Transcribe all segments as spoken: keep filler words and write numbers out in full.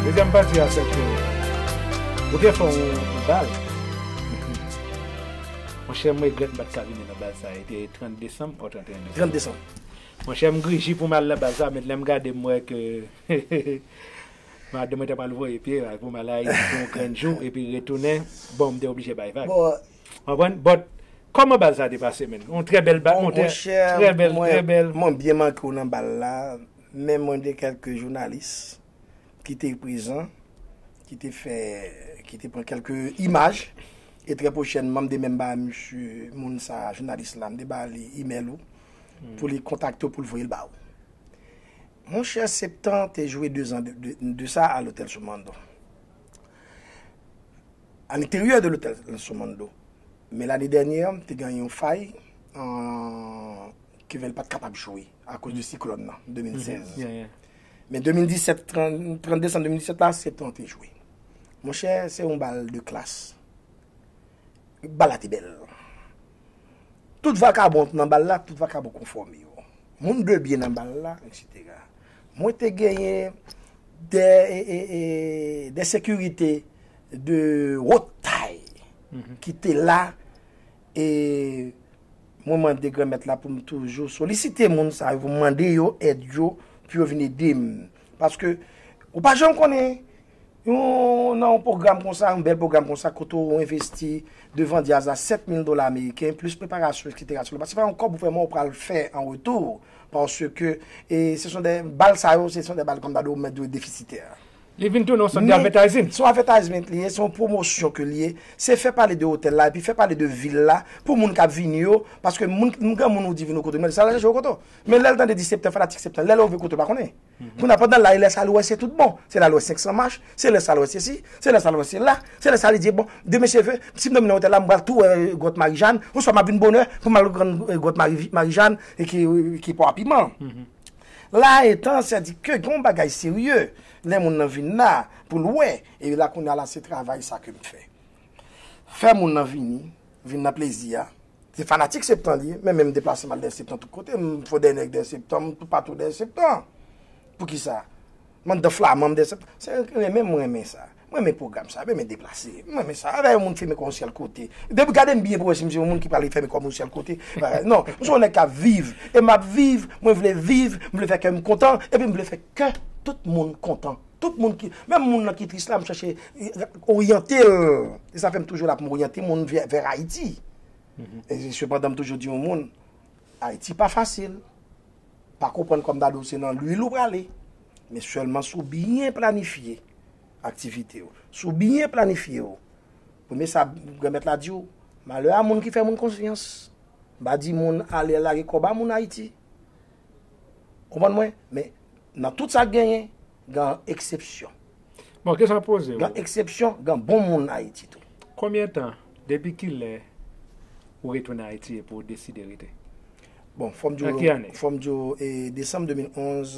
Dezyèm pati a, se ke ou te fè yon bal. Monchè, m regrèt m pa t ka vini nan bal sa a. E te trant desanm ou trant et un desanm? Trant desanm. Monchè, m griji pou m al nan bal sa a, men lè m gade, m wè ke madanm mwen ta pral voye pye a pou m al Ayiti pou yon grenn jou, epi retounen, bon, m te oblije bay vag. Bon, konprann? But, kòman bal sa a te pase, menn? Yon trè bèl bal, yon trè, trè bèl, trè bèl. Mwen byen manke w nan bal la, men mwen de kèlke jounalis ki te prezan, ki te fè, ki te pran kèlke imaj, e trè pwochènman, m te menm ba misye, moun sa, jounalis la, m te ba li imèl ou, pou li kontakte w, pou l voye l ba ou. Monchè, Septan te jwe de zan de, de, de sa a Lotèl Somando. A lenteryè de Lotèl Somando. Men lane dènyè, te gen yon fay, an, ke l pa t kapab jwe akoz de siklòn nan, de mil sèz. Men de mil disèt, trant, trant desanm de mil disèt la, Septan te jwe. Monchè, se yon bal de klas. Bal la te bèl. Tout vakabon nan bal la, tout vakabon konfòme yo. Moun de byen nan bal la, etsetera. Mwen te genyen de, e, e, e, de sekirite de wot tay ki te la, e mwen mande Granmèt la pou m toujou solisite moun sa yo, pou m mande yo èd yo, pou yo vin ede m. Paske ou pa janm konnen, yon, nan yon pwogram konsa, yon bèl pwogram konsa, kote w envesti devan djaz la sèt mil dola ameriken, plis preparasyon, etsetera. Se pa yon kòb ou vrèman ou pral fè an retou, paske, e, se son de bal sa yo, se son de bal kòm ta di w mèt dwe defisitè. Li vin tounen yon sòt de advertising. Se yon advertisement li ye, se yon pwomosyon ke li ye. Se fè pale de otèl la, epi fè pale de vil la, pou moun k ap vini yo, paske moun, moun, granmoun ou di vin ou kote, men sa l al chèche ou kote w. Men lè l tande di Septan, fanatik Septan, lè l ouvri kote l pa konnen. Kounye a, pandan l la, lè sa l wè se tout bon. Se la l wè senk san mach, se lè sa l wè sesi, se lè sa l wè sela, se lè sa li di, bon, demen se ve, si m dòmi nan otèl la, m pral tou wè, e, gwòt Marijàn, oswa m ap vin bonè pou m al rann, e, gwòt Mari, Marijàn, e ki, ki pò a piman. La etan, sètadi ke gen yon bagay serye, lè moun nan vin la, pou l wè, e la kounye a la, se travay sa ke m fè. Fè moun nan vini, vin nan plezi a, se fanatik Septan li ye, men menm deplase m al dèyè Septan tout kote, m fò dèyè nèg dèyè Septan, m toupatou dèyè Septan. Poukisa? M anndan Flaman, m dèyè Septan. Se renmen m renmen sa. M renmen pwogram sa, m renmen deplase. M renmen sa. Avè yon moun fèmen kò yon sèl kote. Depi gade m byen pou wè si m se yon moun ki prale fèmen kò m yon sèl kote. Non, m se yon nèg k ap viv. E m ap viv, mwen vle viv, m vle fè kè m kontan, epi m vle fè kè tout moun kontan. Tout moun ki, menm moun nan ki tris la, m chèche, e, oryante l. E sa fè m toujou la pou m oryante moun vè, vè Ayiti. E sepandan, m toujou di yon moun, Ayiti pa fasil. Pa konprann kòm ta di w se nan lwil ou prale. Men sèlman si w byen planifye aktivite w. Si w byen planifye w. Premye sa Granmèt la di w, malè a moun ki fè moun konfyans. M pa di moun ale lage kòb a moun Ayiti. Konprann mwen? Men nan tout sa k genyen, gen eksepsyon. Bon, kesyon ap poze w. Gen eksepsyon, gen bon moun Ayiti tou. Konbyen tan, depi kilè ou retounen Ayiti epi w deside rete? Bon, fò m di w, fò m di w, e, desanm de mil onz,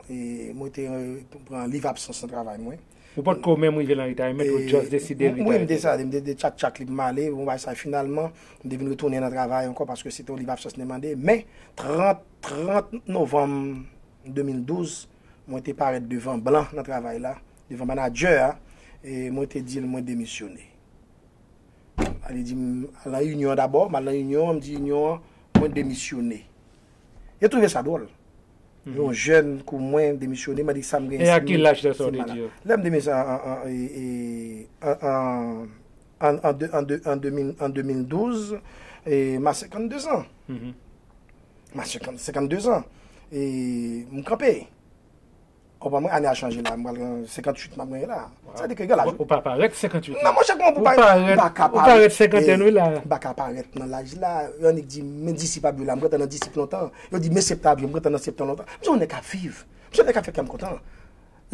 e, mwen te, e, pran leave absence nan travay mwen. Ou potko menm rive nan retirement, ou just deside retire? Wi, m deside, m te, te tchak tchak li pou m ale, bon, bagay sa, finalman, m te vin retounen nan travay ankò paske se te yon leave absence m te mande, men trant, trant novanm de mil douz, mwen te parèt devan Blan nan travay la, devan manadjè a, e mwen te di l mwen demisyone. Li di m al nan inyon an dabò, m al nan inyon an, m di inyon an, mwen demisyone. Yo twouve sa dwòl. Yon jèn kou mwen demisyone, mwen di sa m genyen. E a ki laj lè sa w te di yo? Lè m demisyone an, an, an, e, e, an, an, an, an de, an de, an de mil, an de mil douz, e, m a senkannde zan. M a senkant, senkannde zan. E m kanpe. Ou konprann mwen, ane a chanje la, m pral gen senkanntuit m ap genyen la. Sa di ke gen laj. Ou pa parèt senkanntuit. Non, monchè, kòman pou pa, m pa ka parèt. Ou parèt senkantèn, wi, la. M pa ka parèt nan laj la. Yo annik di, men disip ap jwe la, m gentan nan disip lontan. Yo di, men Septan ap jwe, m gentan nan Septan lontan. M se yon nèg k ap viv. M se yon nèg k ap fè kè m kontan.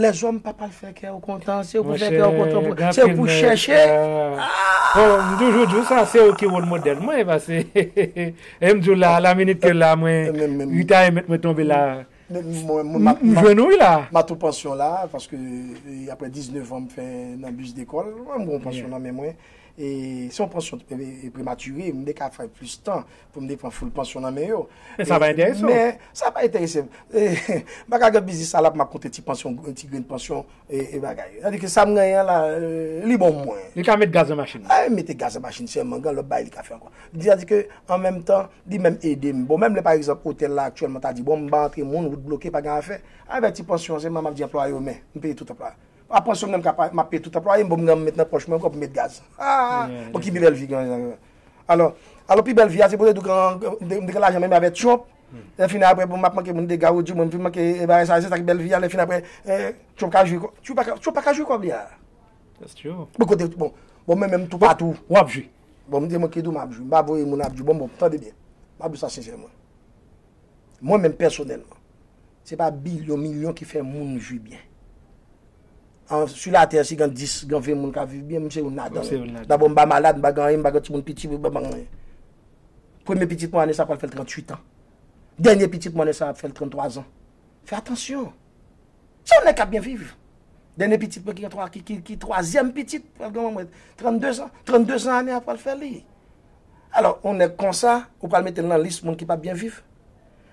Lèzòm pa pral fè kè w kontan, se ou pou fè kè w kontan, se ou pou chèche. Bon, m toujou di w sa, se ou ki wòl modèl mwen, paske, e m di w la, la minit ke la, mwen, retayman mwen tonbe la. M jwenn ou, wi, la. M a tou pansyon la, paske, e, apre diznèf an m fè nan bis dekòl, m gon pansyon nan men mwen. E se yon pansyon e, e prematire, m te ka fè plis tan pou m te pran full pansyon nan men yo. Men sa pa enterese w. Men sa pa enterese m. E, m pa ka gen biznis sa la pou m ap konte ti pansyon, ti grenn pansyon e, e bagay. Sètadi ke sa m genyen an la, e, li bon mwen. Li ka met gaz nan machin. A, mete gaz nan machin sèlman, gen lòt bagay li ka fè ankò. Sètadi ke, an menm tan, li menm ede m. Bon, menm lè, pa egzanp, otèl la aktyèlman ta di, bon, m pa antre moun, wout bloke, pa gen afè. Avèk ti pansyon an, se mwen m ap di anplwaye yo, men, m peye tout anplwaye. Apre sou mwen m ka pa- m ap peye tout anplwaye m, bon, m gen met nan pòch mwen ankò pou met gaz. Ah, bon, ki pi bèl vi gen. Alò, alò pi bèl vi a, se pou te di w gen, m te gen lajan menm avèk Trump. Lè fini apre, bon, m ap manke moun dega ou di mwen, m fin manke e bagay sa, se sa ki bèl vi a, lè fini apre, eh, Trump ka jwi kò- Trump pa ka- Trump pa ka jwi kòb li a. That's true. Bon, kote, bon, bon, mwen menm tou patou. W ap jwi. Bon, m di mwen ki tou m ap jwi. M pa voye moun ap jwi. Bon, bon, tande byen. M ap di sa sensèman. Mwen menm pèsonèlman, se pa bilyon, milyon ki fè moun jwi byen. An, sou latè, si gen dis, gen ven moun k ap viv byen, m se youn ladan yo. Dabò, m pa malad, m pa gen anyen, m pa gen timoun piti, m pa gen anyen. Premye pitit mwen ane sa pral fè l tranntuit an. Dènye pitit mwen ane sa ap fè l tranntwa zan. Fè atansyon. Se yon nèg k ap byen viv. Dènye pitit mwen ki gen twa, ki, ki, ki twazyèm pitit, pral gen mwen trannde zan, trannde zan ane a pral fè li. Alò, yon nèg konsa, ou pral mete l nan lis moun ki p ap byen viv?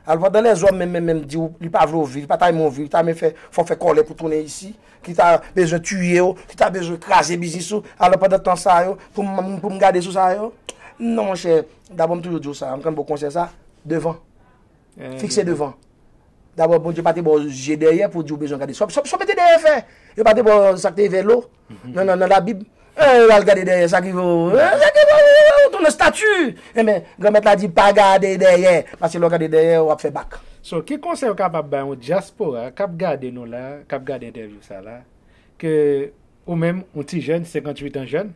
Alò, pandan lèzòm menm, menm, menm di w, li pa vle w viv, li pa ta renmen w viv, li ta renmen fè, fè w fè kòlè pou tounen isi, ki ta bezwen tiye w, ki ta bezwen kraze biznis ou. Alò, pandan tan sa yo, pou m, pou m gade sou sa yo, non, monchè, dabò m toujou di w sa, m konn bon konsèy sa, devan. Fikse devan. Dabò, Bondye pa te ba w zye dèyè pou w di w bezwen gade. Sa w, sa w, sa w mete dèyè fè? Yo pa te ba w sa k te vèlo nan, nan, nan Labib? Eh, al gade dèyè, sa ki vo, eh, sa ki vo, ou tounen estati. Enben, Granmèt la di, pa gade dèyè, paske lè w gade dèyè, w ap fè bak. So, ki konsèy ou kapab bay yon dyaspora k ap gade nou la, k ap gade entèvyou sa la, ke ou menm, yon ti jèn, senkanntuit an jèn,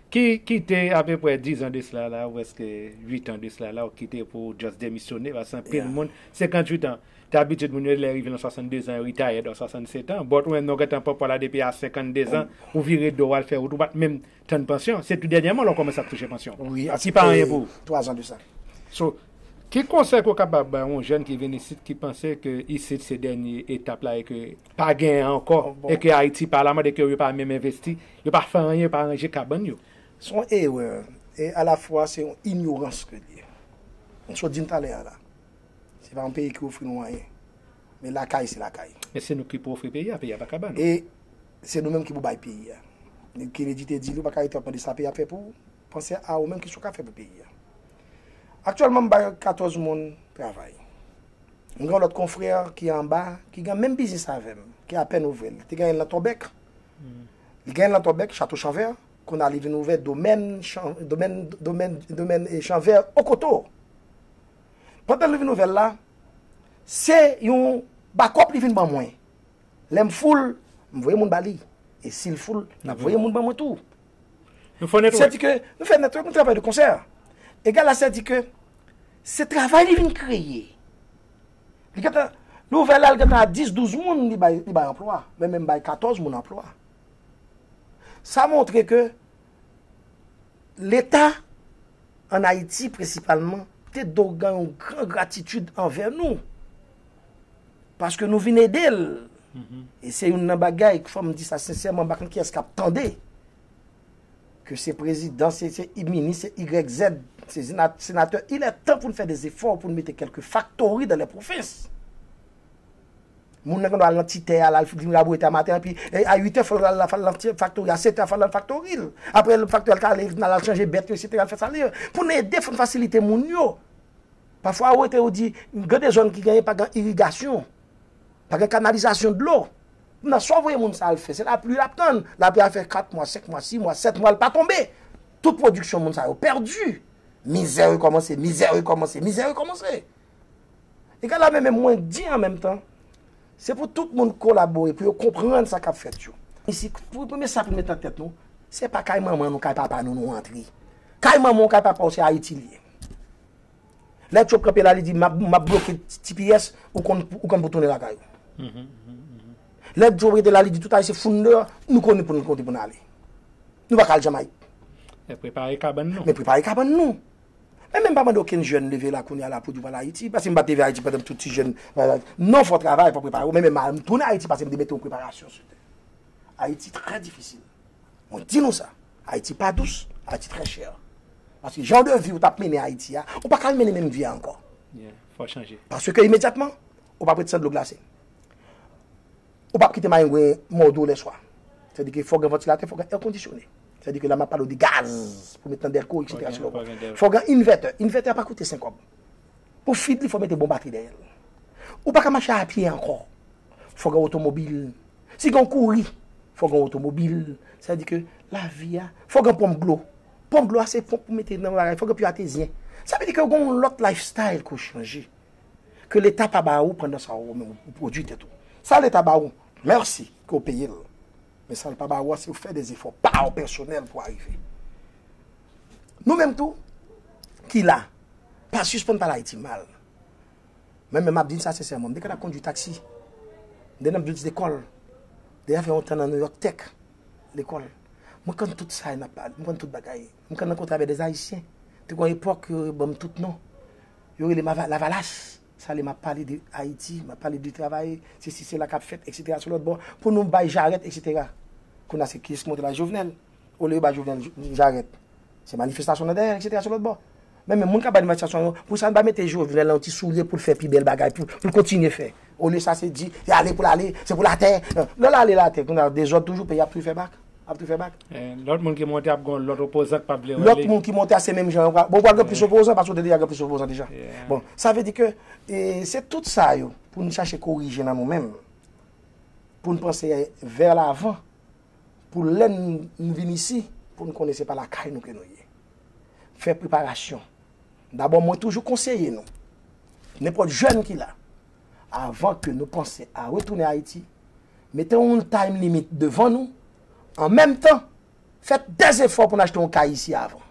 ki kite apeprè diz an de sila la, ou prèske uit an de sila la, ou kite pou w just demisyone, paske anpil moun, senkanntuit an, dabitid moun yo lè rive nan swasanndezan, yo retired, a swasannsetan, but ou menm nan w gentan pran pwa la depi a senkanndezan, ou vire do w al fè wout, ou pa t menm tann pansyon, se tou dènyèman lè w kòmanse ap touche pansyon. Wi, ki pa anyen pou ou. Twazan de sa. So, ki konsèy ke w kapab bay yon jèn ki vin isit, ki panse ke isit se dènye etap la e ke pa genyen ankò, e ke Ayiti pa la, mande ke yo pa menm envesti, yo pa fè anyen, yo pa ranje kabann yo? Se yon erè, e alafwa se yon inyorans ke l ye. M sot di n talè a la. Se pa yon peyi ki ofri nou anyen. Men lakay se lakay. Men se nou ki pou ofri peyi a, peyi a pa ka ba nou. E se nou menm ki pou bay peyi a. Kennedy te di li, ou pa ka rete ap mande sa peyi a ap fè pou ou. Panse a ou menm, kisa w ka fè pou peyi a. Aktyèlman, m bay katòz moun travay. M gen yon lòt konfrè ki anba, ki gen menm biznis avè m, ki apèn ouvè l. Li te genyen l nan Tòbèk. Li genyen l nan Tòbèk, Chato Chanvè. Kounye a li vin ouvè domèn, chan- domèn, domèn, domèn, e, Chanvè Okoto. Pandan li vin ouvè l la, se yon bakòp li vin ban mwen. Lè m full, m voye moun ba li. E si l full, l ap voye moun ban mwen tou. Nou fè network. Sètadi ke nou fè network, nou travay de konsè. Egal a sètadi ke se travay li vin kreye. Li gentan, li ouvè la, li gentan a dis, douz moun li bay, li bay anplwa. Men menm bay katòz moun anplwa. Sa montre ke Leta ann Ayiti prensipalman te dwe gen yon gran gratitid anvè nou. Paske nou vin ede l. E se youn nan bagay, fò m di sa sensèman, m pa konn kiyès k ap tande. Ke se prezidan, se, se minis, se Y Z, se sena- senatè. Il est temps pou n fè des efforts, pou n mete kèlke faktori dans les provinces. Moun nan gen dwa al nan ti tè a, l al vin rabouye tè a maten an, epi e, a uit è, fò l al, fò l al nan ti faktori a, sèt è, fò l al nan faktori l. Apre, faktori a, l ka ale, l al chanje bèt yo, etsetera, l fè sa l ye. Pou n ede, fò n fasilite moun yo. Pafwa, ou rete, ou di, gen de zòn ki genyen pa gen irigasyon, pa gen kanalizasyon dlo. Nan sa w voye moun sa al fè, se lapli l ap tann. Lapli a fè kat mwa, senk mwa, sis mwa, sèt mwa, l pa tonbe. Tout pwodiksyon moun sa yo pèdi. Mizè rekòmanse, mizè rekòmanse, mizè rekòmanse. Egal a men, men mwen di an menm tan, se pou tout moun kolabore, pou yo konprann sa k ap fèt yo. Isi, pou premye sa pou n met nan tèt nou, se pa kay manman nou, kay papa nou, nou antre. Kay manman w, kay papa w, se Ayiti l ye. Lè Trump kanpe la, li di, "M ap, m ap bloke T P S, ou konn, ou konn pou tounen lakay ou." Lè Joe rete la, li di, "Tout Ayisyen fout deyò, nou konnen pou nou konte pou n ale. Nou pa ka al Jamayik." Men prepare kabann nou. Men prepare kabann nou. Men menm pa mande okenn jèn leve la kounye a la pou di w pral Ayiti, paske m pa t leve Ayiti pandan m tout ti jèn. Non, fò w travay, fò w prepare w. Men menm m tounen Ayiti, paske m te mete yon preparasyon sou tè. Ayiti trè difisil. Mwen di nou sa. Ayiti pa dous, Ayiti trè chè. Paske jan de vi ou t ap mennen Ayiti a, ou pa ka al mennen menm vi a ankò. Yeah, fò chanje. Paske imedyatman, ou p ap ret san dlo glase. Ou p ap kite mayengwen mòde w lèswa. Sètadi ke fò gen vantilatè, fò gen èkondisyone. Sètadi ke la m ap pale w de gaz pou met nan dèlko, etsetera. Fò gen inverter. Inverter pa koute senk kòb. Pou feed li, fò mete bon batri dèyè l. Ou pa ka mache a pye ankò. Fò gen otomobil. Si gen yon kouri, fò gen otomobil. Sètadi ke lavi a, fò gen ponp dlo. Ponp dlo a se ponp pou mete nan bagay, fò gen pye atezyen. Sa vle di ke gen yon lòt lifestyle ke w chanje. Ke Leta pa ba ou pandan sa ou menm ou pwodui tèt ou. Sa Leta ba ou, mèsi ke w peye l. Men sa l pa ba ou a, se w fè de zefò pa w pèsonèl pou arive. Nou menm tou, ki la, pa sispann pale Ayiti mal. Mwen menm m ap di n sa sensèman, m te konn ap kondui taksi. M te nan build lekòl. Deja fè yon tan nan New York Tech, lekòl. Mwen konn tout sa n ap pale, mwen konn tout bagay. Mwen konn rankontre avèk de Ayisyen. Te gen yon epòk, yo ban m tout non. Yo rele m Lavalas. Sa le m ap pale de Ayiti, m ap pale de travay, se si se la k ap fèt, etsetera sou lòt bò, pou nou bay jarèt, etsetera. Kounye a se kiyès ki monte la? Jovenel. Olye yo bay Jovenel jarèt, se manifestasyon nan dèyè, etsetera sou lòt bò. Men menm moun k ap bay manifestasyon yo, pou sa n pa mete Jovenel nan yon ti soulye pou l fè pi bèl bagay, pou, pou l kontinye fè. Olye sa se di, se ale pou l ale, se pou l atè. Lè l ale l atè, kounye a dezòd toujou, peyi ap tou fè bak. Ap tou fè bak. Lòt moun ki monte ap gen lòt opozan k p ap vle rele. Lòt moun ki monte a se menm jan yo pral. Bon, pral gen plis opozan paske w te deja gen plis opozan deja. Bon, sa vle di ke se tout sa yo pou n chache korije nan nou menm. Pou n panse vè lavan. Pou lè n vin isi, pou n konnen se pa lakay nou ke nou ye. Fè preparasyon. Dabò, mwen toujou konseye nou, nenpòt jèn ki la, avan ke nou panse a retounen Ayiti, mete yon time limit devan nou, an menm tan, fè de zefò pou n achte yon kay isi avan.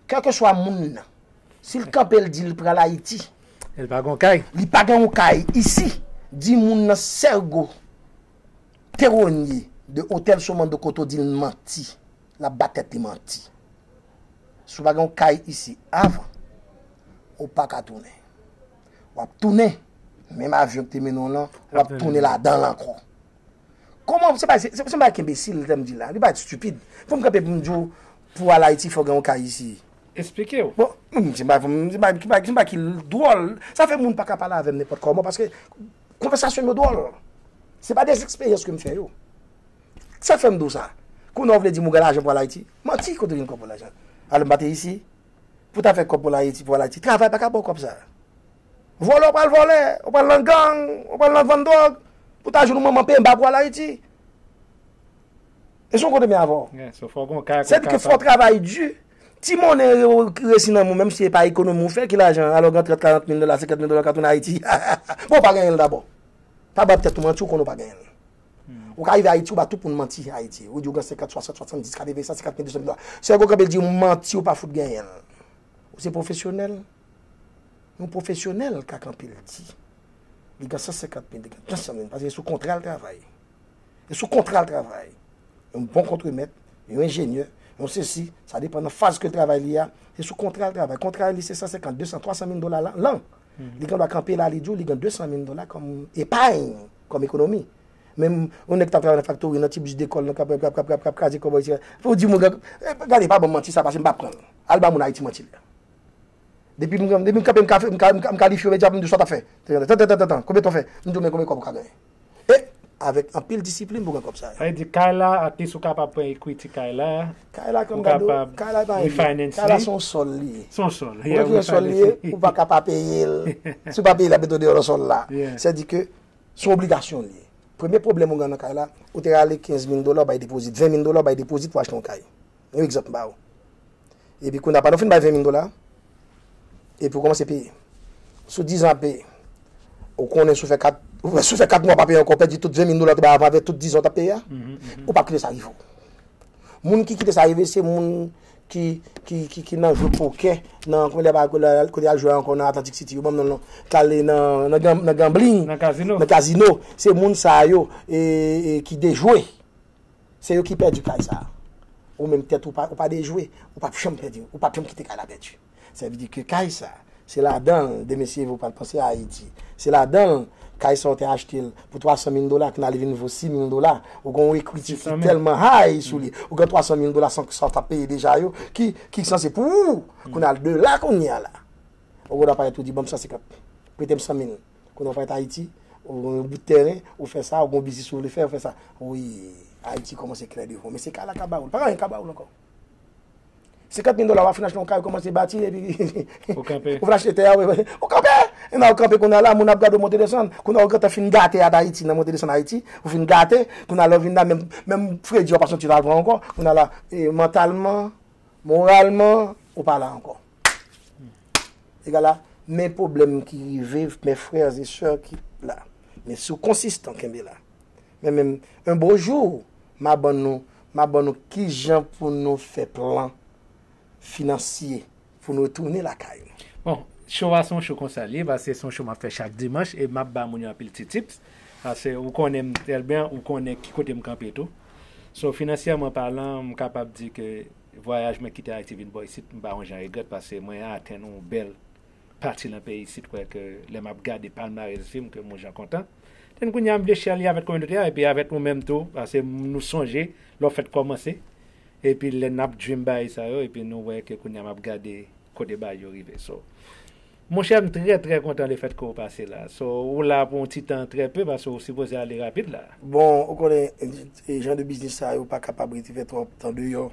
Kèlkeswa moun nan, si l kanpe l di l pral Ayiti, li pa gen yon kay. Li pa gen yon kay isi, di moun nan Sergo Teronye de Hotel Somando kote w di l manti. L ap ba tèt li manti. Si w pa gen yon kay isi avan, ou pa ka tounen. W ap tounen, menm avyon ki te mennen w lan, w ap tounen ladan l ankò. Kòman, se pa, se, se, se yon bagay ki enbesil, lè m di la. Li pa stupid. Pou m kanpe pou m di w, pou al Ayiti, fò gen yon kay isi. Eksplike w. Bon, hmm, se pa, se pa, se pa, se pa ki dwòl. Sa fè moun pa ka pale avè m nenpòt kòman, paske konvèsasyon yo dwòl. Se pa de eksperyans ke m fè yo. Sa fè m di w sa. Kounye a w vle di m ou gen lajan pou al Ayiti? Manti, kote w jwenn kòb pou lajan? Alò m pa te isi. Pou ta fè kòb pou al Ayiti, pou al Ayiti. Travay pa ka ba w kòb sa. Vòlè, w pral vòlè, w pral nan gang, w pral nan vann dwòg. Pou ta jwenn yon manman peye m pa pou al Ayiti. E se yon kote m ye avè w. Sètadi ke fò w travay di. Ti monnen resi nan men w, menm si se pa ekonomi w fè, ki lajan, alò gen trant, karant mil dola, senkant mil dola w ka tounen Ayiti. Bon, w pa genyen l dabò. Pa ba tèt ou manti, ou konnen w pa genyen l. Ou ka rive Ayiti, ou ba tout moun manti Ayiti. Ou di ou gen senkant, swasant, swasanndiz, katreven, san senkant mil, de san mil dola. Sèl gwo kanpe l di ou manti, ou pa fout genyen l. Ou se pwofesyonèl. Yon pwofesyonèl ka kanpe l di li gen san senkant mil, li gen de san mil, paske e sou kontra l travay. E sou kontra l travay. Yon bon kontremèt, yon enjenyè, yon sesi, sa depann nan faz ke l travay li a. E sou kontra l travay. Kontra li se san senkant, de san, twa san mil dola lan. Li gen dwa kanpe la, li di w li gen de san mil dola kòm epay, kòm ekonomi. Men yon nèg k t ap travay nan faktori, nan ti bis dekòl, nan k ap, k ap, k ap, k ap, k ap kraze kòb, etsetera. Pou w di moun, gade, pa ban m manti sa, paske m p ap pran l. Al ba moun Ayiti manti l. Depi m, depi m kanpe, m ka, m ka, m ka, m kalifye w, men di ap m di w sa w t ap fè. Tann, tann, tann, tann, tann, konbyen tan w fè? M di w men konbyen kòb ou ka genyen. E avèk anpil disiplin pou w gen kòb sa yo. Sa vle di kay la, at least ou kapab pran equity kay la. Kay la, kòm gade, kay la pa anyen. Kay la se yon sòl li ye. Se yon sòl. Ou wè ki yon sòl li ye, ou pa ka pa peye l. Si w pa peye l, l ap mete w deyò nan sòl la. Sètadi ke se yon obligasyon li ye. Premye pwoblèm ou gen nan kay la, ou te rale kenz mil dola, ou bay depozit, ven mil dola, ou bay depozit pou achte yon kay. Yon egzanp m ba ou. Epi kounye a, pandan w fin bay ven mil dola, epi w kòmanse peye. Sou diz an ap peye. Ou konnen si w fè kat, si w fè kat mwa pa peye ankò, w pèdi tout ven mil dola w te bay avan avèk tout diz an w t ap peye a. Ou p ap kite sa rive w. Moun ki kite sa rive, se moun ki, ki, ki, ki nan jwe pokè, nan, kòman y ap rele, kote y al jwe ankò nan Atlantic City, yo ban m non l non, k ale nan, nan, nan gambling, nan kazino. Nan kazino. Se moun sa yo, e, e, ki dejwe. Se yo ki pèdi kay sa. Ou menm tèt ou pa, ou pa dejwe, ou p ap janm pèdi, ou p ap janm kite kay la pèdi. Sa vle di ke kay sa, Se ladan l, de mesye vo pral panse a Ayiti. Se ladan l, kay sa w te achte l pou twa san mil dola, kounye a li vin vo sis mil dola. Ou gen yon ekwiti ki tèlman high sou li. Ou gen twa san mil dola san sa w t ap peye deja yo, ki, ki sanse pou ou. Kounye a de la kounye a la. Ou gen dwa parèt ou di, "Ban m san senkant. Prete m san mil." Kounye a w parèt Ayiti, ou gen yon bout tèren, ou fè sa, ou gen yon biznis ou vle fè, ou fè sa. Wi, Ayiti kòmanse klè devan w. Men se kay la k ap ba ou l. Pa gen anyen k ap ba ou l ankò. Senkant mil dola, w ap fin achte yon kay, ou kòmanse bati, epi Ou kanpe. Ou fin achte tè a, ou kanpe! E nan ou kanpe kounye a la, moun ap gade w monte desann. Kounye a ou gentan fin gate a Ayiti, nan monte desann Ayiti, ou fin gate, kounye a lè w vin la, menm, menm fredi w ap santi w al pran ankò, kounye a la, e, mantalman, moralman, ou pa la ankò. Egal a, men pwoblèm ki rive, mes frères et sœurs ki la. Men si w konsistan, kenbe la. Men menm, un beau jour, m a ban nou, m a ban nou kijan pou nou fè plan finansye pou nou retounen lakay nou. Bon, show a se yon show konsa l ye, paske se yon show m ap fè chak dimanch e m ap ba moun yo anpil ti tips. Paske ou konnen m trè byen, ou konnen ki kote m kanpe tou. So, finansyèman palan, m kapab di ke vwayaj mwen kite Ayiti vin bò isit, m pa yon jan regrèt paske mwen atenn yon bèl pati nan peyi isit, kwè ke lè m ap gade palmarès vi m, ke m yon jan kontan. Then kounye a m vle share li avèk kominote a, epi avèk nou menm tou, paske nou sonje lè w fèt kòmanse, epi lè n ap dream bagay sa yo, epi nou wè ke kounye a m ap gade kote bagay yo rive. So, monchè, m trè, trè kontan lefèt ke w pase la. So, ou la pou yon ti tan trè pe, paske w sipoze ale rapid la. Bon, ou konnen, e, jan de biznis sa yo pa kapab rete fè twòp tan deyò.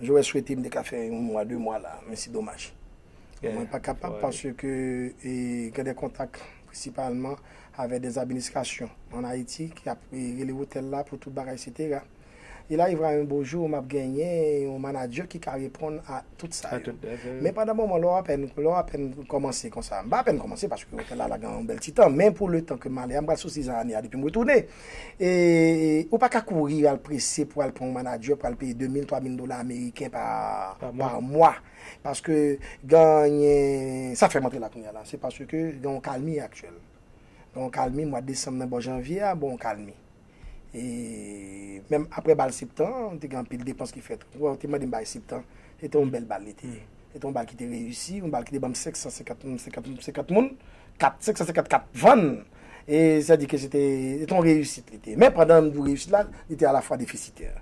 J'aurais souhaité m te ka fè yon mwa, de mwa la, men se domaj. Mwen pa kapab paske, e, gen de kontak prensipalman avèk de administrasyon an Ayiti ki ap, e, rele otèl la pou tout bagay, et cetera. Il arrivera un beau jour, m ap genyen yon manadjè ki ka reponn a tout sa yo. Men pandan moman, lè w apèn, lè w apèn kòmanse konsa, m pa apèn kòmanse paske otèl la la gen yon bèl ti tan, men pou le tan ke m ale a, m pral sou sizan ane a depi m retounen. E ou pa ka kouri al prese pou al pran yon manadjè, pou al peye de mil, twa mil dola ameriken pa, pa mwa. Paske genyen, sa fè m antre la kounye a la, se paske gen yon kalmi aktyèl. Gen yon kalmi, mwa desanm nan bò janvye a, bon, yon kalmi. E menm apre bal Septan, te gen anpil depans ki fèt. Ou te mande m bay Septan, se te yon bèl bal li te ye. Se te yon bal ki te reyisi, yon bal ki te ban m senk san senkant, senkant, senkant moun, kat, senk san senkant kat vann. E sa di ke se te, se te yon reyisit li te ye. Men pandan m di w reyisit la, li te alafwa defisitè.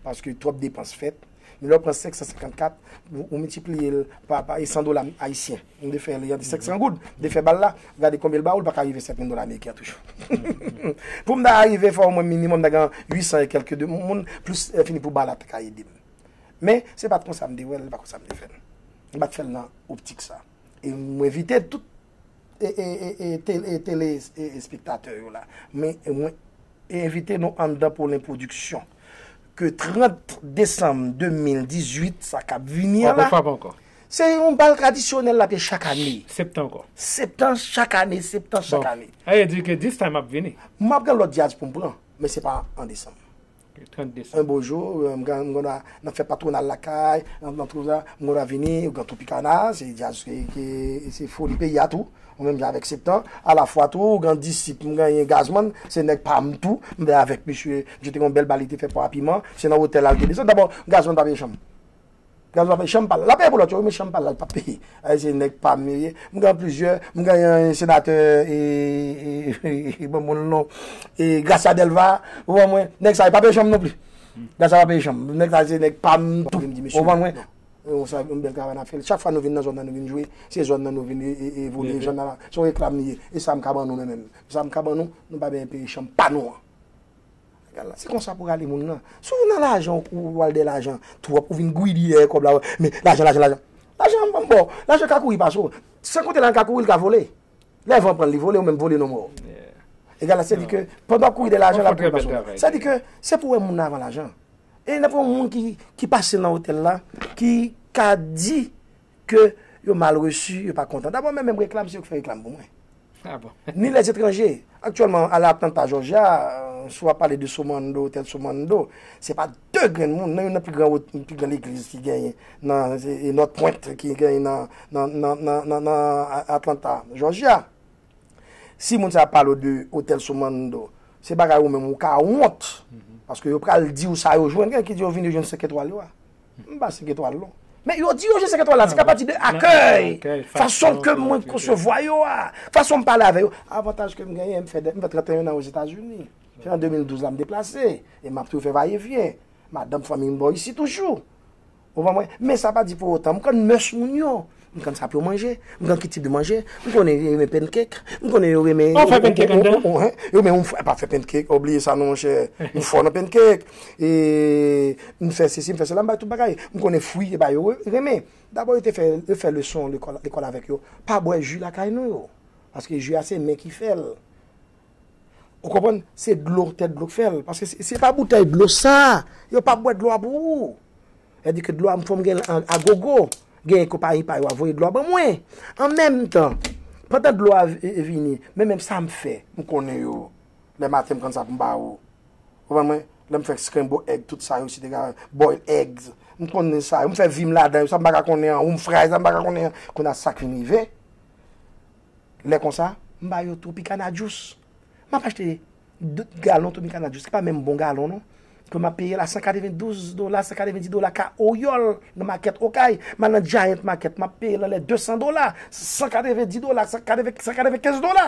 Paske twòp depans fèt. Men lè w pran senk san senkant kat, ou, ou miltipliye l pa, pa, e san dola ayisyen. M te fè li an senk san goud. M te fè bal la, gade konbyen l ba ou, l pa ka rive sèt mil dola ameriken an toujou. Pou m ta rive fè omwen minimòm, ta gen uit san e kèlke de moun, plis, e, fini pou bal la ta ka ede m. Men, se pa t konsa m te wè l, pa konsa m te fè l. M pa t fè l nan optik sa. E m envite tout e, e, e, e, tele, e, tele, e, espektatè yo la. Men, e, mwen envite nou anndan Polin Production. Ke trant desanm de mil dizuit, sa k ap vini an la, se yon bal tradisyonèl l ap ye chak ane. Septan ankò. Septan chak ane, Septan chak ane. Bon, sa vle di ke this time ap vini. M ap gen lòt djaz pou m pran, men se pa an desanm. Trant desanm. Un beau jour, euh, m gen, m gen dwa nan fèt patwonal lakay, nan, nan tout sa, m gen dwa vini, ou gen Tropicana, se djaz, se, se, se foli peyi a tou. Ou menm jan avèk Septan, alafwa tou, ou gen Disip, m genyen Gazman, se nèg pa m tou, m te avèk misye, misye te gen yon bèl bal li te fè Pwa Piman, se nan otèl la l te desann. Dabò, Gazman pa peye chanm. Gazman pa peye chanm pa l. L ap peye pou lòt yo, wi, men chanm pa l la, l p ap peye. Ay, se nèg pa m yo ye. M gen plizyè, m gen yon senatè, e, e, e, ban m non, e, Gracia Delva, ou konprann mwen, nèg sa yo pa peye chanm non plis. Gracia pa peye chanm. Nèg sa se nèg pa m tou. Ou konprann mwen? Yon sa, yon bèl travay n ap fè. Chak fwa nou vin nan zòn nan, nou vin jwe, se zòn nan nou vin e, e, e vole, zòn nan la. Se yon reklam li ye. E sa m ka ban nou menm, menm. Sa m ka ban nou, nou pa bezwen peye chanm pa nou an. Gad la, se konsa pou rale moun nan. Si w nan lajan, ou, ou al dèyè lajan twòp, ou vin greedy dèyè kòb la, men lajan, lajan, lajan. Lajan an ban m ba w. Lajan ka kouri pase w. San konte lajan ka kouri, l ka vole. Lè van pran l, li vole, ou menm vole nan men w. Egal la, se di ke pandan w ap kouri dèyè lajan, l ap kouri pase w. Sa di ke se pou w wè moun nan avan lajan. E n ap wè yon moun ki, ki pase nan otèl la, ki ka di ke yo mal resi, yo pa kontan. Dabò, men menm reklam, se yo ki fè reklam pou mwen. Ah bon? Ni lèzetranje. Aktyèlman, al Atlanta, Georgia, euh, si w ap pale de Somando, otèl Somando, se pa de grenn moun, nan youn nan pi gran, pi gran legliz ki genyen nan, e, North Point, ki genyen nan, nan, nan, nan, nan, nan Atlanta, Georgia. Si moun sa ap pale w de otèl Somando, se bagay ou menm ou ka wont. Paske yo pral di w sa yo jwenn, gen ki di yo vin yo jwenn senk etwal yo a. M pa senk etwal non. Men yo di yo G senk etwal la, se ka pati de akèy, fason ke mwen konsevwa yo a, fason m pale avè yo. Avantaj ke m genyen, m fè, m fè trannteyen an Ozetazini. Se an de mil douz la m deplase, e m ap toujou fè vayevyen. Madanm, fanmi m bò isi toujou. Ou konprann mwen? Men sa pa di pou otan, m konn mès moun yo. M konn sa pou yo manje, m konn ki tip de manje. M konnen yo renmen pancake, m konnen yo renmen. Ou fè pancake anndan? Yo renmen, m fè, pa fè pancake, ou bliye sa non, monchè. M fò nan pancake. E m fè sesi, m fè sela, m bay tout bagay. M konnen fwi, e ba yo renmen. Dabò, yo te fè, yo fè leson lekòl, lekòl avèk yo. Pa bwè ji lakay nou yo. Paske ji a, se men ki fè l. Ou konprann? Se dlo, tèt dlo k fè l. Paske se, se pa boutèy dlo sa. Yo pa bwè dlo a pou ou. Sètadi ke dlo a, m fò m gen l an, a gogo. Gen konpayi pa yo a voye dlo a ban mwen. An menm tan, pandan dlo a vi-, vini, men menm sa m fè, m konnen yo. Lè maten, m konn sa pou m ba ou. Ou konprann mwen? Lè m fè scramble egg, tout sa yo, et cetera, boil eggs. M konnen sa yo. M fè vi m ladan yo. Sa m pa ka konnen an. Ou m fry, sa m pa ka konnen an. Kounye a sa k vin rive. Lè konsa, m ba yo Tropicana juice. M ap achte de galon Tropicana juice, ki pa menm bon galon, non. Ke m ap peye la san katrevendouz dola, san katrevendis dola ka Oyòl, nan makèt Okay. M al nan Giant Market, m ap peye l anlè de san dola, san katrevendi dola, san katreven, san katrevenkenz dola.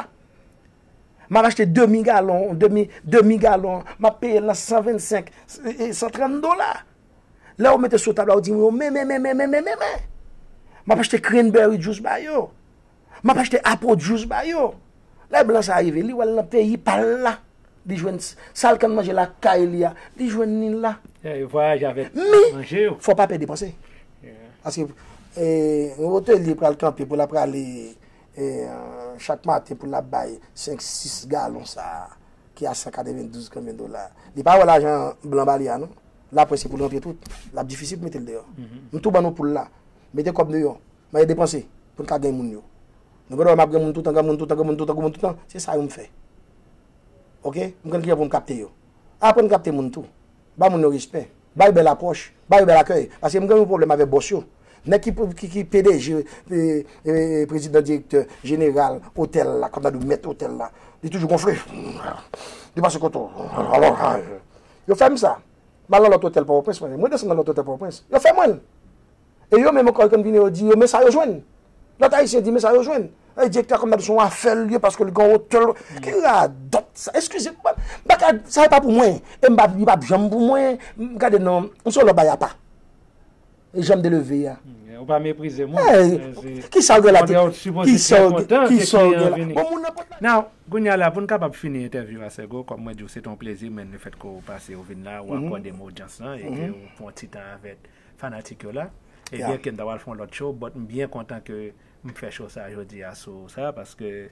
M ap achte demi galon, demi, demi galon, m ap peye l nan san vennsenk, e, e, san trant dola. Lè ou mete sou tab la, ou di, "Yo, men, men, men, men, men, men, men, men." M ap achte cranberry juice ba yo. M ap achte apple juice ba yo. Lè blan sa rive, li wè l nan peyi pa l la. Li jwenn s-, sa l konn manje lakay li a, li jwenn li la. Yeah, yo vwayaje avèk manje yo. Men, fò pa pè depanse. Yeah. Paske, e, yon otelye pral kanpe pou l ap prale, e, chak maten pou l ap bay senk, sis galon sa a, ki a san katrevendouz konbyen dola. Li pa wè lajan blan ba li a, non. Lapwen se pou l ranpli tout. L ap difisil pou mete l deyò. Mhm. M tou ban nou poul la. Mete kòb deyò. M al depanse pou n ka gen moun yo. Nou gen dwa wè m ap gen moun toutan, gen moun toutan, gen moun toutan, gen moun toutan. Se sa yo m fè. Oke? M konn kijan pou m kapte yo. Aprann kapte moun tou. Ba moun yo respè. Ba yo bèl apwòch. Ba yo bèl akèy. Paske m gen yon pwoblèm avèk bòs yo. Nèg ki, ki, ki P D G, e, e, e, prezidan, direktè jeneral otèl la, kòm nan di mèt otèl la, li toujou gonfle. Li pase kote w. Yo fè m sa. M al nan lòt otèl Pòtoprens, mwen. Mwen desann nan lòt otèl Pòtoprens. Yo fè mwen l. E yo menm ankò, yo konn vini, yo di, yo, men sa yo jwenn. Lòt Ayisyen di, men sa yo jwenn. E direktè a konn ap di se yon afè l ye, paske li gen yon otèl. Ki radòt sa? Eskize m, m pa ka, sa e pa pou mwen. E m pa, li p ap janm pou mwen. M gade non, m se yon lòt bagay apa. E jan m te leve a. Ou pa meprize moun. Eh, kisa w gen la? Kisa w gen, kisa w gen la? Bon, moun nan pot la. Now, kounye a la, pou n kapab fini entèvyou a, Sego, kòm mwen di w, se te yon plezi, men lefètke w pase, w vin la, w akòde m odyans lan, e ke w pran ti tan avèk fanatik yo la. E byen ke m ta pral fè yon lòt show, but m byen kontan ke m fè show sa jodi a sou sa, paske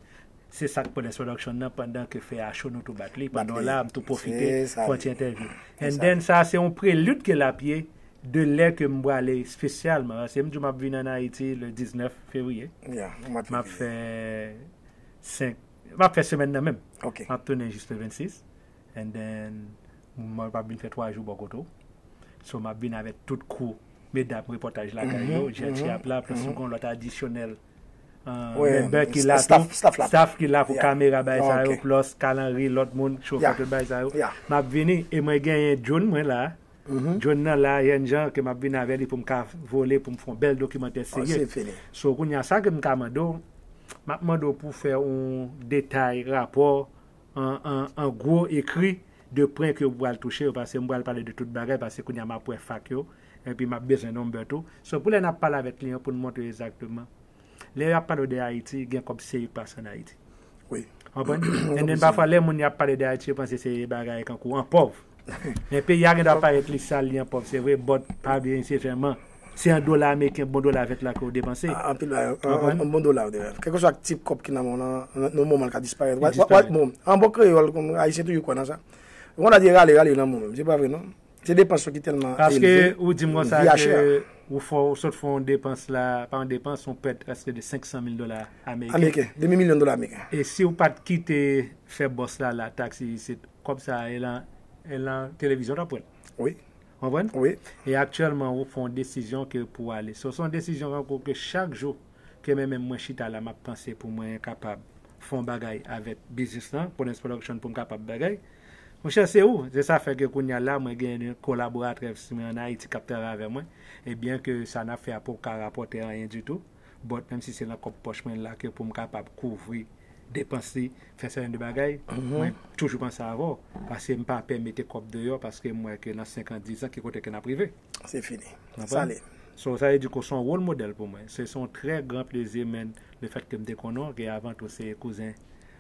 se sa k Prince Production nan, pandan ke fè a cho, nou tou bat li. Pandan w la, m tou pwofite fè yon ti entèvyou. And then, sa se yon prelid ke l ap ye de lè ke m prale espesyalman, paske m di w m ap vin ann Ayiti le diznèf fevriye. M ap fè senk, m ap fè semèn nan menm. M ap tounen jis le vennsis. And then, m ap vin fè twa jou bò kote w. So, m ap vin avèk tout crew, medam, repòtaj lakay yo, Jet Chi ap la, plus nou gen yon lòt adisyonèl, uh, member ki la tou, staff ki la pou kamera, bagay sa yo, plus Kalanri, lòt moun, chofè, tout bagay sa yo. M ap vini, e mwen genyen drone mwen la. Drone nan la, jèn jan ke m ap vin avè li pou m ka vole, pou m fè yon bèl dokimantè serye. So, kounye a, sa ke m ka mande w, m ap mande w pou fè yon detay rapò an, an, an gwo ekri de pwen ke w pral touche yo, paske m pral pale de tout bagay, paske kounye a m ap wè fak yo, epi m ap bezwen number tou. So, pou lè n ap pale avèk kliyan, pou n montre yo egzakteman. Lè y ap pale w de Ayiti, gen kòb serye k pase ann Ayiti. Wi. Konprann? And then, pafwa, lè moun y ap pale de Ayiti, yo panse se bagay kankou an pòv. Men peyi a gen dwa parèt li sal, li an pòv, se vre, but pa bliye se sèlman, se an dola ameriken, bon dola vèt la ke w depanse. Ah, anpil bagay, an, an, an bon dola w depanse. Kèlkeswa tip kòb ki nan men w lan, nan, nan moman l ka disparèt. Li disparèt. Bon, an bon kreyòl, kòm Ayisyen toujou kwè nan sa. Ou konn di rale, rale nan men w menm. Se pa vre, non? Se depans yo ki tèlman elve. Paske ou di m konsa ke ou fè, ou sot fè yon depans la, pa yon depans, yon pèt prèske de senk san mil dola ameriken. Ameriken, demi milyon dola ameriken. E si w pa t kite fè bòs la la, taksi isit, kòb sa a, e lan, e lan televizyon w t ap wè l. Wi. Konprann? Wi. E aktyèlman, ou fè yon desizyon ke pou w ale. So, se yon desizyon kankou ke chak jou ke mwen menm mwen chita la, m ap panse pou mwen kapab fè yon bagay avèk biznis lan, Prince Production, pou m kapab bagay. Monchè, se ou. Se sa fè ke kounye a la, mwen gen yon kolaboratris mwen ann Ayiti k ap travay avè mwen. E byen ke sa n ap fè a poko ka rapòte anyen ditou. But menm si se nan kòb pòch mwen la ke pou m kapab kouvri depans li, fè sèten de bagay, mwen toujou panse avè w. Paske m pa pè mete kòb deyò, paske m wè ke nan senk an, diz an, ki kote ke n ap rive. Se fini. Konprann? Sa ale. So, sa vle di ke w se yon wòl modèl pou mwen. Se, se yon trè gran plezi, men, lefèt ke m te konnen w, ke avan tou se kouzen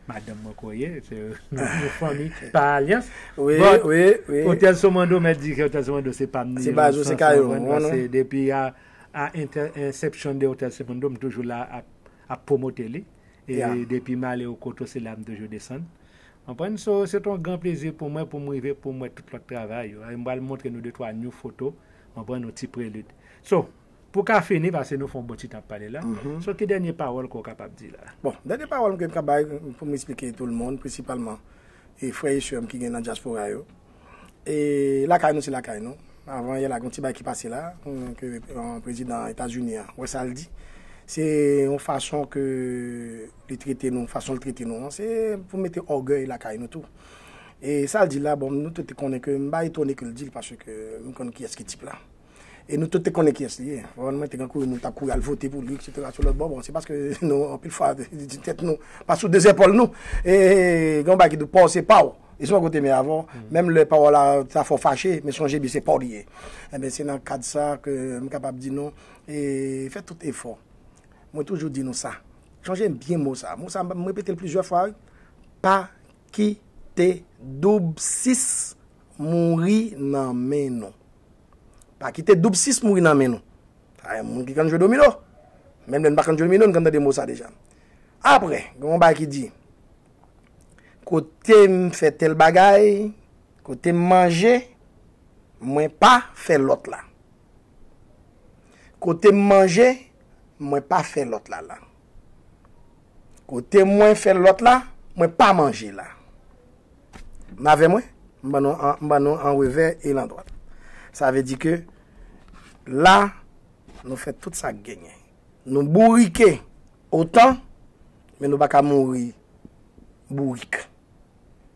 madanm mwen ke w ye, se nou fanmi pa alyans. Wi, wi, wi. But Hotel Somando, mèt di ke Hotel Somando se pa m ni, se baz ou, se kay ou, konprann? Paske depi a, a inter-, inception de Hotel Somando, m toujou la ap, ap pwomote li. E depi m ale yon kote, se la m toujou desann. Konprann? So, se te yon gran plezi pou mwen, pou m rive, pou m wè tout lòt travay yo. E m pral montre nou de twa new foto, konprann, yon ti prelid. So, pou ka fini, paske nou fè yon bon ti tan ap pale la, so, ki dènye pawòl ke w kapab di la? Bon, dènye pawòl ke m ka bay pou m eksplike tout moun, prensipalman, e frè e sè m ki gen nan dyaspora yo. E lakay nou, se lakay nou. Avan yè la, gen yon ti bagay ki pase la, ke, eh, prezidan Etazini an, wè sa l di. Se yon fason ke li trete nou, fason l trete nou an, se pou mete ògèy lakay nou tou. E sa l di la, bon, nou tout te konnen ke m pa etone ke l di l, paske m konn kiyès ki tip la. E nou tout te konnen kiyès li ye. Vrèman, te gen kouri moun t ap kouri al vote pou li, etsetera. Sou lòt bò, bon, se paske nou, anpil fwa, di tèt nou pa sou de zèpòl nou. E gen yon bagay ki di w pa w se pa w. E se yon kote men avan, menm lè pawòl la ta fè w fache, men sonje byen se pa w li ye. Enben, se nan kad sa ke m kapab di nou, e fè tout efò. Mwen toujou di nou sa. Sonje byen mo sa. Mo sa, m repete l plizyè fwa, wi. Pa kite doub sis mouri nan men nou. Pa kite doub sis mouri nan men nou. Sa e moun ki konn jwe domino. Menm lè n pa konn jwe domino, n konn tande mo sa deja. Apre, gen yon bagay ki di, kote m fè tèl bagay, kote m manje, mwen pa fè lòt la. Kote m manje, mwen pa fè lòt la la. Kote mwen fè lòt la, mwen pa manje la. N avè mwen? M ban nou an, m ban nou an revè e landwat. Sa vle di ke la, nou fè tout sa k genyen. Nou bourike otan, men nou pa ka mouri bourik.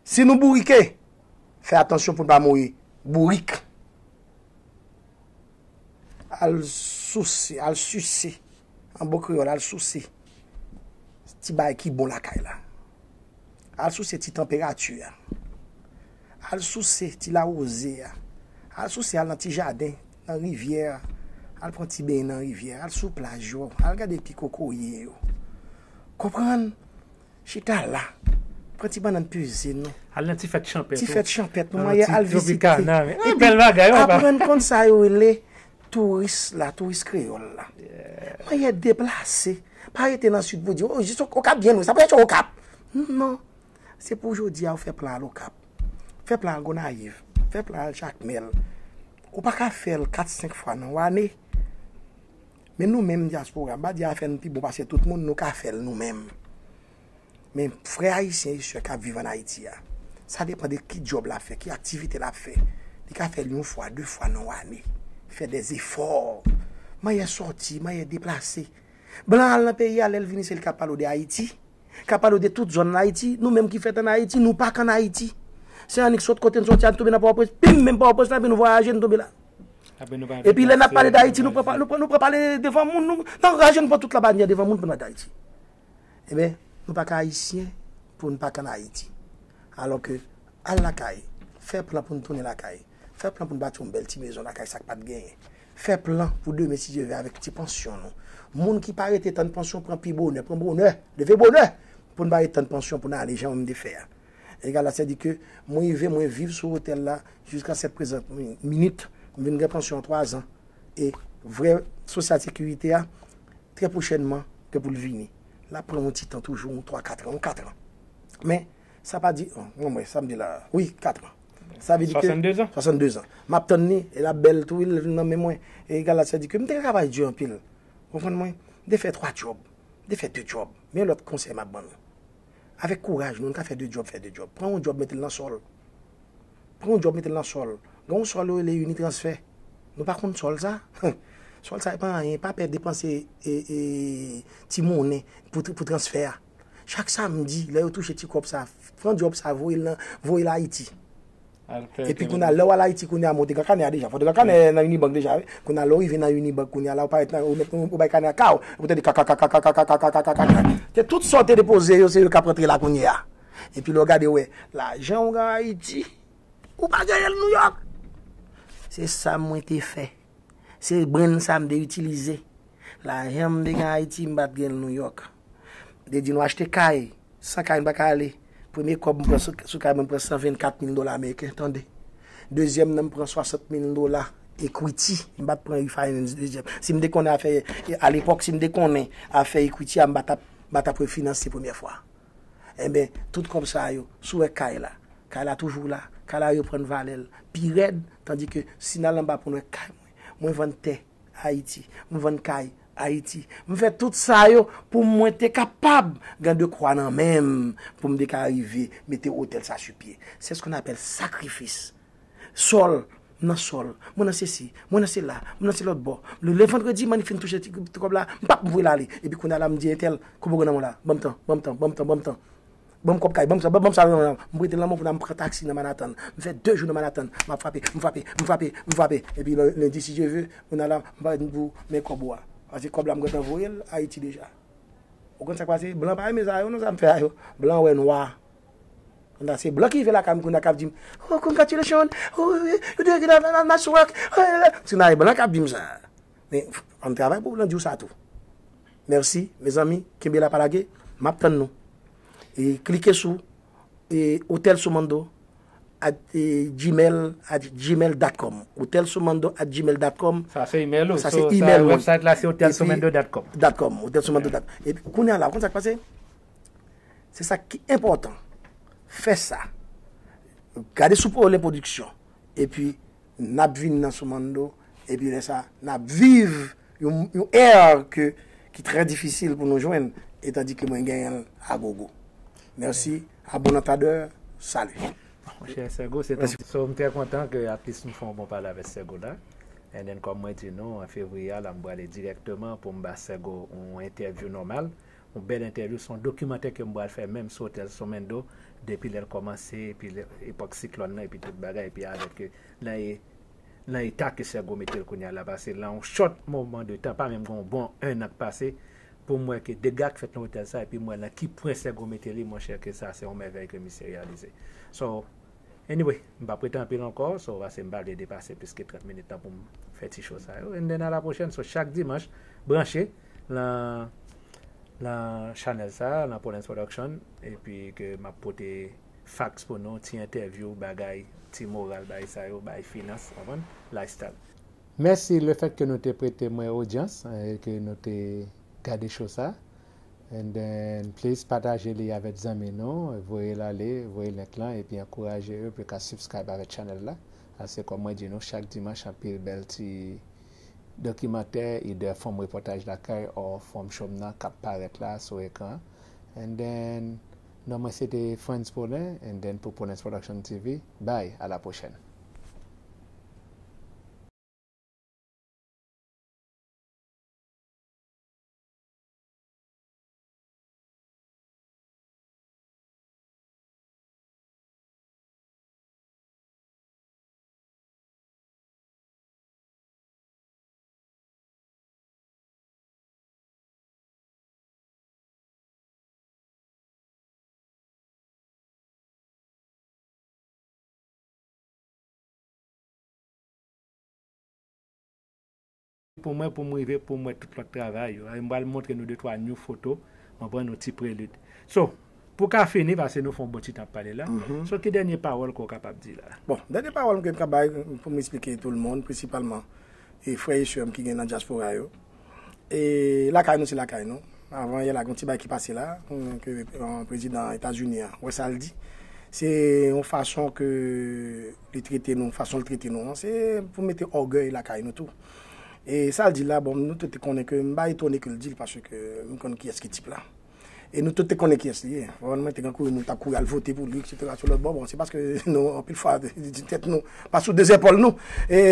Si nou bourike, fè atansyon pou n pa mouri bourik. Al souse, al sise. An bon kreyòl, al souse ti bagay ki bon lakay la. Al souse ti tanperati a. Al souse ti lawoze a. Al souse, al nan ti jaden, nan rivyè a. Al pran ti benyen nan rivyè a. Al sou plaj yo. Al gade pi kokoye yo. Konprann? Chita la. Pran ti bannann peze nou. Al nan ti fèt chanpèt tou. Ti fèt chanpèt nou. Al nan manyè ti al vizite. Tropicana, men. Epi, aprann konn sa yo rele touris la, touris kreyòl la. Manyè deplase. Pa rete nan sid pou di, "Oh, jis Okap byen lwen, sa pou fè Okap." Non. Se pou jodi a ou fè plan al Okap. Fè plan al Gonayiv. Fè plan al Jakmèl. Ou pa ka fè l kat, senk fwa nan yon ane. Men nou menm dyaspora, m pa di afè n pi bon pase tout moun, nou ka fè l nou menm. Men frè ayisyen e sè k ap viv ann Ayiti a, sa depann de ki djòb l ap fè, ki aktivite l ap fè. Li ka fè l yon fwa, de fwa nan yon ane. Fè dèzefò. Manyè sòti, manyè deplase. Blan al nan peyi a, lè l vini, se li k ap pale w de Ayiti, k ap pale w de tout zòn Ayiti. Nou menm ki fèt ann Ayiti, nou pa k ann Ayiti. Se annik sot kote n sòti a, n tonbe nan Pòtoprens. Pim, menm Pòtoprens la, epi nou vwayaje, n tonbe la. Epi lè n ap pale d Ayiti, nou pran, nou pran, nou pran pale devan moun, nou, nan raje, nou pran tout labanyè devan moun pou n pale d Ayiti. Ebyen, nou pa ka ayisyen pou n pa k ann Ayiti. Alòske, al lakay, fè plan pou n tounen lakay, fè plan pou n bati yon bèl ti mezon lakay sa k pa t genyen. Fè plan pou demen, si Dye vle, avèk ti pansyon nou. Moun ki pa rete tann pansyon, pran pi bonè, pran bonè, leve bonè, pou n pa rete tann pansyon pou n ale jan mwen m te fè a. Egal a, sètadi ke mwen rive, mwen viv sou otèl la jiska sèt prezan minit, m vin gen pansyon an twa zan. E vrè sosyal sekirite a, trè pwochènman, gen pou l vini. L ap pran yon ti tan toujou, yon twa, kat an, yon kat an. Men, sa pa di, oh, mwen, mwen, sa m di la, wi, kat an. Sa vle di ke swasanndezan. Swasanndezan. M ap tann li, e l ap bèl tou, wi, l vin nan men mwen. E egal a, sètadi ke m te travay di anpil. Konprann mwen? M te fè twa djòb. M te fè de djòb. Men lòt konsèy m ap ban nou. Avèk kouraj nou, nou ka fè de djòb, fè de djòb. Pran yon djòb, mete l nan sòl. Pran yon djòb, mete l nan sòl. Gen yon sòl yo rele Unitransfer. Nou pa konn sòl sa? Sòl sa e pa anyen, pa pè depanse, e, e, ti monnen pou, pou transfè a. Chak samdi, lè yo touche ti kòb sa, pran djòb sa, voye l nan, voye l Ayiti. Epi kounye a, lè w al Ayiti kounye a, monte Gran Kanè a deja. Fò te Gran Kanè nan Unibank deja, wi. Kounye a, lè w rive nan Unibank kounye a, la w parèt nan, ou met, ou bay kanè a kaw, ou tande kakakakakakakakakakaka. Te tout sa w te depoze yo, se yo k ap rantre la kounye a. Epi lè w gade, w wè, lajan w gen Ayiti, ou pa genyen l Nouyòk. Se sa mwen te fè. Se brenn sa m te itilize. Lajan m te gen Ayiti, m pa t gen l Nouyòk. M te di nou achte kay. San kay, m pa ka ale. Premye kòb m pran sou, sou kay mwen, m pran san vennkat mil dola ameriken, tande. Dezyèm nan, m pran swasant mil dola equity. M pa t pran refinance dezyèm. Si m te konnen afè, alepòk, si m te konnen afè equity a, m pa t ap, m pa t ap refinanse premyè fwa. Enben, tout kòb sa yo, si w wè kay la, kay la toujou la, kay la reprann valè l pi rèd, tandike si n al anba pou n wè kay mwen, mwen vann tè Ayiti, m vann kay Ayiti, m fè tout sa yo pou mwen te kapab gen de kwa nan men m, pou m te ka rive mete otèl sa sou pye. C'est ce qu'on appelle sacrifice. Sòl, m nan sòl, mwen nan sesi, mwen nan sela, mwen nan se lòt bò. Le, le vandredi, m annik fin touche ti, ti kòb la, m p ap voye l ale. Epi kounye a la, m di entèl, kòb ou gen nan men w la, ban m tan, ban m tan, ban m tan, ban m tan. Ban m kòb kay, ban m sa, ban m sa, ban m sa. M prete l nan men w, kounye a m pran taksi nan Manhattan. M fè de jou nan Manhattan, m ap frape, m frape, m frape, m frape. Epi lè, lendi, si Dye ve, kounye a la, m pa di pou men kòb ou a. Paske kòb la, m gentan voye l Ayiti deja. Ou konn sa k pase? Blan pa renmen sa yo, non, sa m fè a yo. Blan wè nwa. Kounye a se blan ki rive lakay m kounye a k ap di m, "Oh, congratulations, oh, you doing a nice work." Si nan blan k ap di m sa. Men, ann travay pou blan di w sa tou. Mèsi, mezanmi, kenbe la pa lage, m ap tann nou. E klike sou e, Hotel Sumando at, e, gmail, at gmail dot com. Hotel Sumando at gmail dot com. Sa se email ou. Sa se email ou. Website la se hotel sumando dot com. Dot com, hotel sumando dot com. Epi kounye a la, ou konn sa k pase? Se sa ki enpòtan. Fè sa. Gade sou Pwolen Pwodiksyon. Epi, n ap vin nan Sumando. Epi lè sa, n ap viv yon, yon è ke, ki trè difisil pou nou jwenn. E tandike mwen genyen l agogo. Mèsi. A bon antadè. Salut. Monchè Sego, se tan. So, m trè kontan ke at least nou fè yon bon pale avèk Sego la. And then, kòm mwen di nou, an fevriye a, la, m prale dirèkteman pou m ba Sego yon entèvyou nòmal. Yon bèl entèvyou, se yon dokimantè ke m pral fè menm sou Hotel Sumando, depi lè l kòmanse, epi lè, epòk siklòn nan, epi tout bagay, epi avèk, e, nan e, nan eta ke Sego mete l kounye a la, paske nan yon short moman de tan, pa menm gen yon bon en an k pase, pou m wè ke dega k fèt nan otèl sa, epi m wè nan ki pwen Sego mete li, monchè, ke sa se yon mèvèy ke misye reyalize. So, anyway, m p ap rete anpil ankò, so, paske m pa vle depase plis ke trant minit tan pou m fè ti show sa yo. And then, a la pwochèn, so, chak dimanch, branche nan, nan chanèl sa, nan Polens Production, epi ke m ap pote facts pou nou, ti entèvyou, bagay, ti moral, bagay sa yo, bagay finans, w konprann? Lifestyle. Mèsi lefèt ke nou te prete mwen odyans, e ke nou te gade show sa. And then, please pataje li avèk zanmi nou, voye l ale, voye link lan, epi ankouraje yo pou yo ka subscribe avèk channel la. Paske kòm mwen di nou, chak dimanch anpil bèl ti dokimantè, either fòm repòtaj lakay or fòm show m nan k ap parèt la sou ekran. And then, non mwen se te Frantz Paulin, and then pou Paulins Production T V, bye, a la pwochèn. Pou mwen, pou m rive, pou m wè tout lòt travay yo. E m pral montre nou de twa new foto, mwen pran nou ti prelid. So, pou ka fini, paske nou fè yon bon ti tan ap pale la. So, ki dènye pawòl ke w kapab di la? Bon, dènye pawòl ke m ka bay pou m eksplike tout le monde, prensipalman, e frè e sè m ki gen nan dyaspora yo. E lakay nou, se lakay nou. Avan yè la, gen yon ti bagay ki pase la, ke, e, prezidan Etazini an, wè sa l di. Se yon fason ke li trete nou, fason l trete nou an, se pou mete ògèy lakay nou tou. E sa l di la, bon, nou tout te konnen ke m pa etone ke l di l, paske m konn kiyès ki tip la. E nou tout te konnen kiyès li ye. Vrèman, te gen kouri, nou t ap kouri al vote pou li, etsetera. Sou lòt bò, bon, se paske nou, anpil fwa, di tèt nou, pa sou de zèpòl nou. E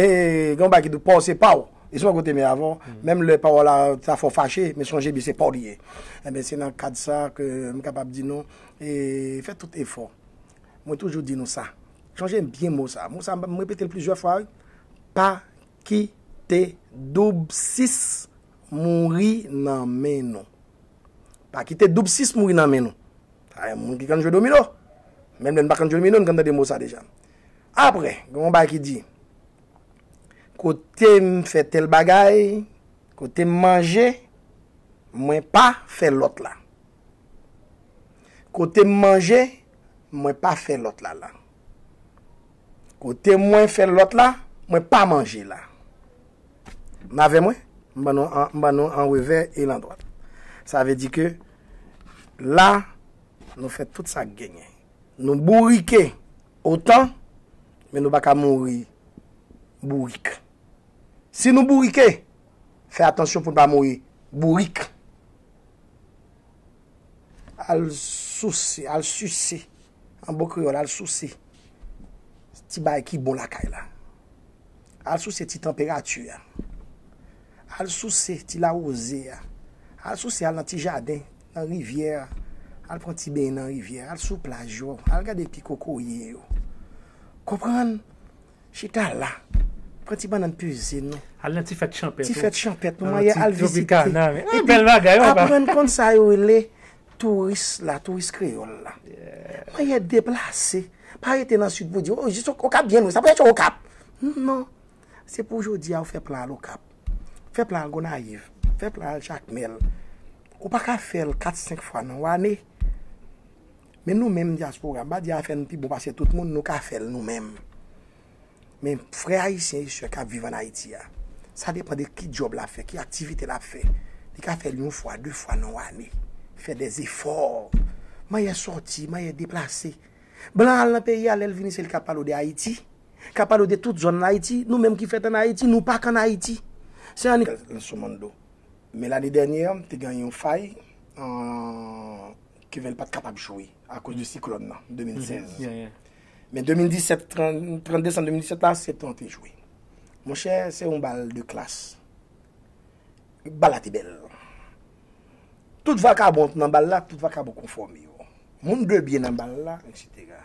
gen yon bagay ki di w pa w se pa w. E se yon kote men avan, menm lè pawòl la ta fè w fache, men sonje byen se pa w li ye. Enben, se nan kad sa ke m kapab di nou, e fè tout efò. Mwen toujou di nou sa. Chonje byen mo sa. Mo sa, m repete l plizyè fwa, wi. Pa kite doub sis mouri nan men nou. Pa kite doub sis mouri nan men nou. Sa e moun ki konn jwe domino. Menm lè n pa konn jwe domino, n konn tande mo sa deja. Apre, gen yon bagay ki di, kote m fè tèl bagay, kote m manje, mwen pa fè lòt la. Kote m manje, mwen pa fè lòt la la. Kote mwen fè lòt la, mwen pa manje la. N avè mwen? M ban nou an, m ban nou an revè e landwat. Sa vle di ke la, nou fè tout sa k genyen. Nou bourike otan, men nou pa ka mouri bourik. Si nou bourike, fè atansyon pou n pa mouri bourik. Al souse, al sise. An bon kreyòl, al souse ti bagay ki bon lakay la. Al souse ti tanperati a. Al souse ti lawoze a. Al souse, al nan ti jaden, nan rivyè a. Al pran ti benyen nan rivyè a. Al sou plaj yo. Al gade pi kokoye yo. Konprann? Chita la. Pran ti bannann peze nou. Al nan ti fèt chanpèt. Ti fèt chanpèt nou, manyen al vizite. Tropicana, men. Ah, bèl bagay, wi, papa. Aprann konn sa yo rele touris la, touris kreyòl la. Manyen deplase. Pa rete nan sid pou di, oh, jis Okap byen lwen, sa pou fè Okap. Non. Se pou jodi a ou fè plan al Okap. Fè plan al Gonayiv. Fè plan al Jakmèl. Ou pa ka fè l kat, senk fwa nan yon ane. Men nou menm dyaspora, m pa di afè n pi bon pase tout moun, nou ka fè l nou menm. Men frè ayisyen e sè k ap viv ann Ayiti a, sa depann de ki djòb l ap fè, ki aktivite l ap fè. Li ka fè l yon fwa, de fwa nan yon ane. Fè dèzefò. Manyen sòti, manyen deplase. Blan al nan peyi a, lè l vini, se li k ap pale w de Ayiti. K ap pale w de tout zòn Ayiti. Nou menm ki fèt ann Ayiti, nou pa k ann Ayiti. Se annik. Nelson Mandlo. Men lane dènyè, m te gen yon fay, an, Kevèl pa t kapab jwe akoz de siklòn nan, de mil sèz. Mhm. Yeah, yeah. Men de mil disèt, trant, trant desanm de mil disèt la, Septan te jwe. Monchè, se yon bal de klas. Bal la te bèl. Tout vakabon nan bal la, tout vakabon konfòme yo. Moun de byen nan bal la, etsetera.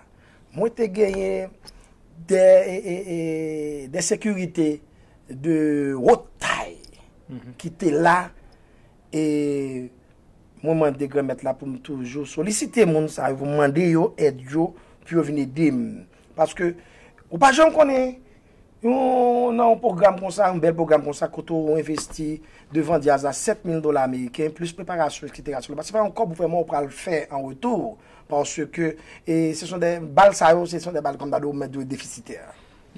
Mwen te genyen de, e, e, e, de sekirite de wot tay ki te la, e mwen mande Granmèt la pou m toujou solisite moun sa yo, pou m mande yo èd yo, pou yo vin ede m. Paske ou pa janm konnen, yon, nan yon pwogram konsa, yon bèl pwogram konsa, kote w envesti devan djaz la sèt mil dola ameriken, plis preparasyon, etsetera. Se pa yon kòb ou vrèman ou pral fè an retou, paske, e, se son de bal sa yo, se son de bal kòm dado ou mèt dwe defisitè.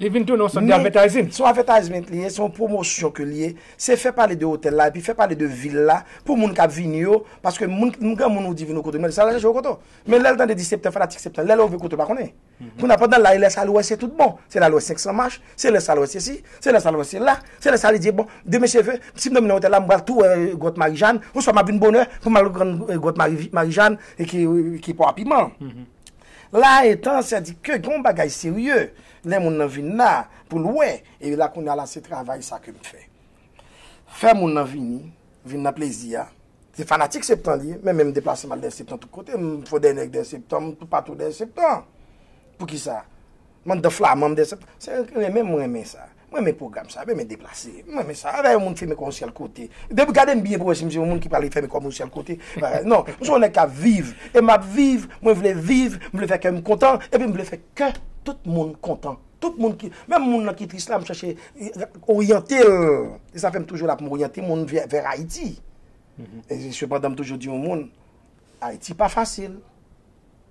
Li vin tounen yon sòt de advertising. Se yon advertisement li ye, se yon pwomosyon ke li ye. Se fè pale de otèl la, epi fè pale de vil la, pou moun k ap vini yo, paske moun, moun granmoun ou di vin ou kote, men sa l al chèche ou kote w. Men lè l tande di Septan, fanatik Septan, lè l rive kote l pa konnen. Kounye a pandan l la, e lè sa l wè se tout bon. Se la l wè senk san mach, se lè sa l wè sesi, se lè sa l wè sela, se lè sa li di, bon, demen se ve, si m dòmi nan otèl la, m pral tou wè, e, gwòt Marijàn, oswa m ap vin bonè pou m al gran, e, gwòt Mari, Marijàn, e ki, ki pò a piman. La etan, sa di ke gen yon bagay serye, lè moun nan vin la, pou l wè, e la kounye a la, se travay sa ke m fè. Fè moun nan vini, vin nan plezi a. Se fanatik Septan li ye, men menm deplase m al dèyè Septan tout kote, m fò dèyè nèg dèyè Septan, m toupatou dèyè Septan. Poukisa? M anndan flaman m dèyè Septan. Se renmen m renmen sa. M renmen pwogram sa, m renmen deplase. M renmen sa. Avè yon moun fèmen kò yon sèl kote. Depi gade m byen pou wè si m se yon moun ki prale fèmen kò m yon sèl kote. Bagay, non, m se yon nèg k ap viv. E m ap viv, mwen vle viv, m vle fè kè m kontan, epi m vle fè kè tout moun kontan. Tout moun ki, menm moun nan ki tris la, m chèche, e, oryante l. E sa fè m toujou la pou m oryante moun vè, vè Ayiti. E sepandan, m toujou di yon moun, Ayiti pa fasil.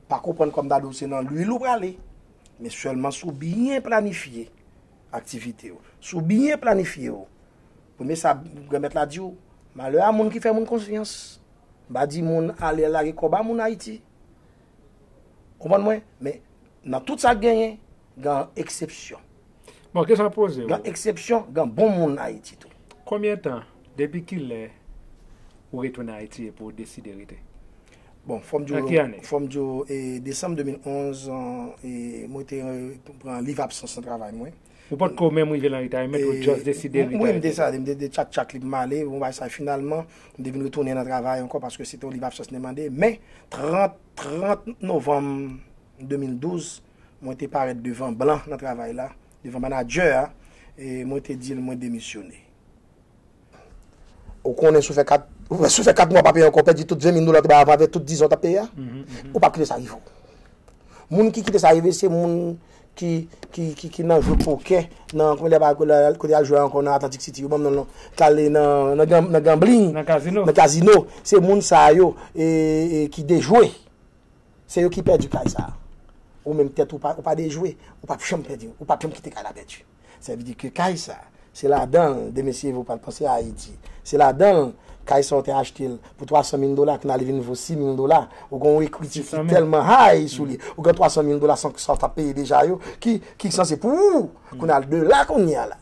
Pa konprann kòm dado se nan lwil ou prale. Men sèlman si w byen planifye aktivite w. Si w byen planifye w. Premye sa Granmèt la di w, malè a moun ki fè moun konfyans. M pa di moun ale lage kòb a moun Ayiti. Konprann mwen? Men nan tout sa k genyen, gen eksepsyon. Bon, kesyon ap poze w. Gen eksepsyon, gen bon moun Ayiti tou. Konbyen tan, depi kilè ou retounen Ayiti epi w deside rete? Bon, fò m di w, fò m di w, e, desanm de mil onz, e, mwen te, e, pran leave absence nan travay mwen. Ou potko menm rive nan retayman, ou just deside retire? Wi, m deside, m te, te tchak tchak li pou m ale, bon, bagay sa, finalman, m te vin retounen nan travay ankò paske se te yon leave absence m te mande, men trant, trant novanm de mil douz, Mwen te parèt devan blan nan travay la, devan manadjè a, e mwen te di l mwen demisyone. Ou konnen si w fè kat, si w fè kat mwa pa peye ankò, w pèdi tout ven mil dola w te bay avan avèk tout diz an w t ap peye a, ou p ap kite sa rive w. Moun ki kite sa rive, se moun ki, ki, ki, ki nan jwe pokè, nan kote y al jwe ankò nan Atlantic City, yo ban m non, non, k ale nan, nan, nan gambling, nan kazino. Se moun sa yo e, e, ki dejwe. Se yo ki pèdi kay sa. Ou menm tèt ou pa, ou pa dejwe, ou p ap janm pèdi, ou p ap janm kite kay la pèdi. Sa vle di ke kay sa, se ladan l, de mesye, ou pral panse a Ayiti. Se ladan l, kay sa ou te achte l pou twa san mil dola, kounye a li vin vo sis mil dola. Ou gen yon ekwiti ki tèlman high sou li. Ou gen twa san mil dola san sa w t ap peye deja yo, ki, ki sanse pou ou. Kounye a de la kounye a la.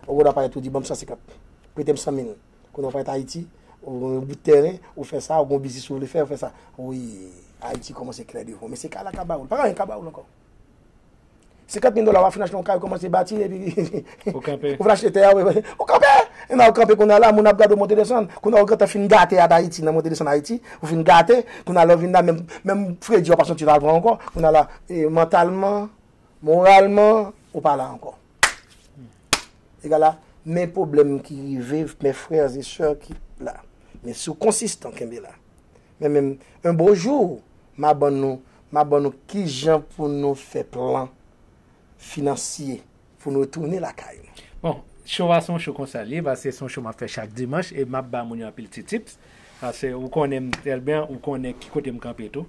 Ou gen dwa parèt ou di, ban m san senkant. Prete m san mil. Kounye a ou parèt Ayiti, ou gen yon bout tèren, ou fè sa, ou gen yon biznis ou vle fè, ou fè sa. Wi, Ayiti kòmanse klè devan w. Men se kay la k ap ba ou l. Pa gen anyen k ap ba ou l ankò. Senkant mil dola, w ap fin achte yon kay, ou kòmanse bati, epi ou fin achte tè a, ou kanpe! Nan ou kanpe kounye a la, moun ap gade w monte desann. Kounye a ou gentan fin gate a Ayiti, nan monte desann Ayiti, ou fin gate, kounye a lè w vin la, menm, menm fredi w ap santi w al pran ankò, kounye a la, e, mantalman, moralman, ou pa la ankò. Egal a, men pwoblèm ki rive, mes frères et sœurs ki la. Men si w konsistan, kenbe la. Men menm, un beau jour, m a ban nou, m a ban nou kijan pou nou fè plan finansye pou nou retounen lakay nou. Bon, show a se yon show konsa l ye, paske se yon show m ap fè chak dimanch e m ap ba moun yo anpil ti tips. Paske ou konnen m trè byen, ou konnen ki kote m kanpe tou.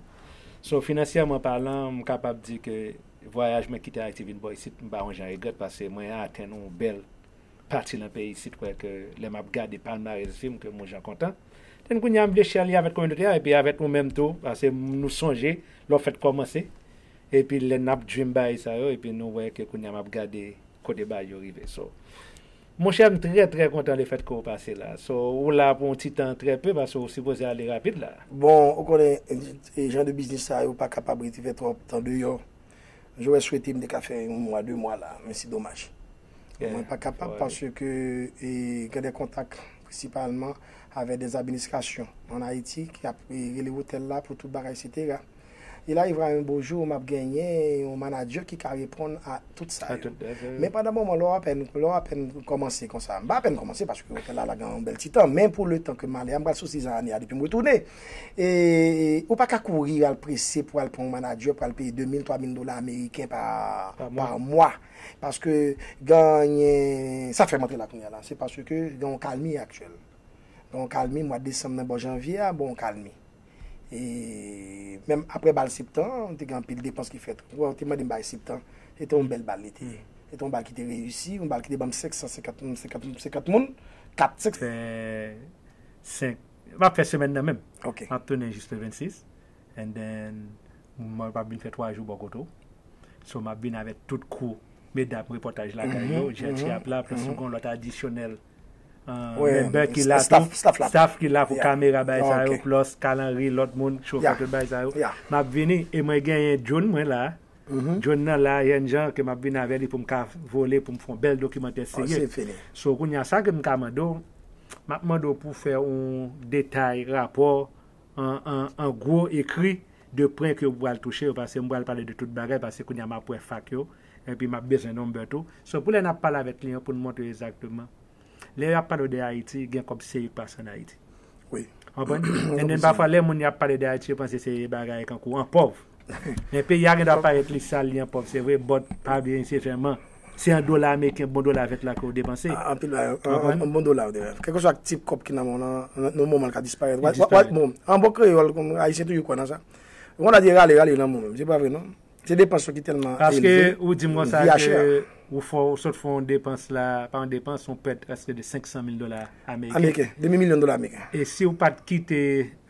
So, finansyèman palan, m kapab di ke vwayaj mwen kite Ayiti vin bò isit, m pa yon jan regrèt paske mwen atenn yon bèl pati nan peyi isit, kwè ke lè m ap gade palmarès vi m, ke m yon jan kontan. Then kounye a m vle share li avèk kominote a, epi avèk ou menm tou, paske nou sonje lè w fèk kòmanse, epi lè n ap dream bagay sa yo, epi nou wè ke kounye a m ap gade kote bagay yo rive. So, monchè, m trè, trè kontan lefèt ke w pase la. So, ou la pou yon ti tan trè pe, paske w sipoze ale rapid la. Bon, ou konnen, e, jan de biznis sa yo pa kapab rete fè twòp tan deyò. J'aurais souhaité m te ka fè yon mwa, de mwa la, men se domaj. Mwen pa kapab paske, e, gen de kontak, prensipalman avèk de administrasyon an Ayiti ki ap, e, rele otèl la pou tout bagay, etsetera. Il arrivera un beau jour, m ap genyen yon manadjè ki ka reponn a tout sa yo. Men pandan moman, lè w apèn, lè w apèn kòmanse konsa, m pa apèn kòmanse paske otèl la, la gen yon bèl ti tan, men pou le tan ke m ale a, m pral sou sizan ane a depi m retounen. E ou pa ka kouri al prese pou al pran yon manadjè, pou al peye de mil, twa mil dola ameriken pa, pa mwa. Paske genyen, sa fè m antre la kounye a la, se paske gen yon kalmi aktyèl. Gen yon kalmi, mwa desanm nan bò janvye a, bon, yon kalmi. E menm apre bal septan, te gen anpil depans ki fèt. Ou te mande m bay septan, se te yon bèl bal li te ye. Se te yon bal ki te reyisi, yon bal ki te ban m senk san senkant, senkant, senkant moun, kat, senk. Fè senk, m ap fè semèn nan menm. M ap tounen jis le vennsis. And then, mwen p ap vin fè twa jou bò kote w. So, m ap vin avèk tout kou medam repòtaj lakay yo, Jenti ap la, plis ou gen lòt adisyonèl, euh, member ki la tou, staff ki la pou kamera bay sa yo, plus Kalanri, lòt moun, chofè, tout bay sa yo. M ap vini, e mwen genyen drone mwen la. Drone nan la, jèn jan ke m ap vin avè li pou m ka vole, pou m fè yon bèl dokimantè serye. So, kounye a, sa ke m ka mande w, m ap mande w pou fè yon detay, rapò, an, an, an gwo ekri de pwen ke w pral touche yo, paske m pral pale de tout bagay, paske kounye a m ap wè fak yo, epi m ap bezwen number tou. So, pou lè n ap pale avèk kliyan, pou n montre yo egzakteman. Lè y ap pale w de Ayiti, gen kòb serye k pase ann Ayiti. Wi. Konprann? And then, pafwa, lè moun y ap pale de Ayiti, yo panse se bagay kankou an pòv. Men peyi a gen dwa parèt li sal, li an pòv, se vre, but pa bliye se sèlman, se an dola ameriken, bon dola vèt la ke w depanse. Ah, anpil bagay, an, an, an bon dola w depanse. Kèlkeswa tip kòb ki nan men w lan, nan, nan moman l ka disparèt. Li disparèt. Bon, an bon kreyòl, kòm Ayisyen toujou kwè nan sa. Ou konn di rale, rale nan men w menm. Se pa vre, non? Se depans yo ki tèlman elve. Paske ou di m konsa ke ou fè, ou sot fè yon depans la, pa yon depans, yon pèt prèske de senk san mil dola ameriken. Ameriken, demi milyon dola ameriken. E si w pa t kite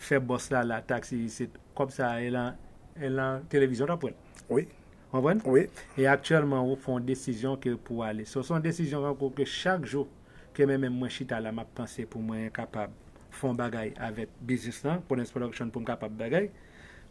fè bòs la la, taksi isit, kòb sa a, e lan, e lan televizyon w t ap wè l. Wi. Konprann? Wi. E aktyèlman, ou fè yon desizyon ke pou w ale. So, se yon desizyon kankou ke chak jou ke mwen menm mwen chita la, m ap panse pou mwen kapab fè yon bagay avèk biznis lan, Prince Production, pou m kapab bagay.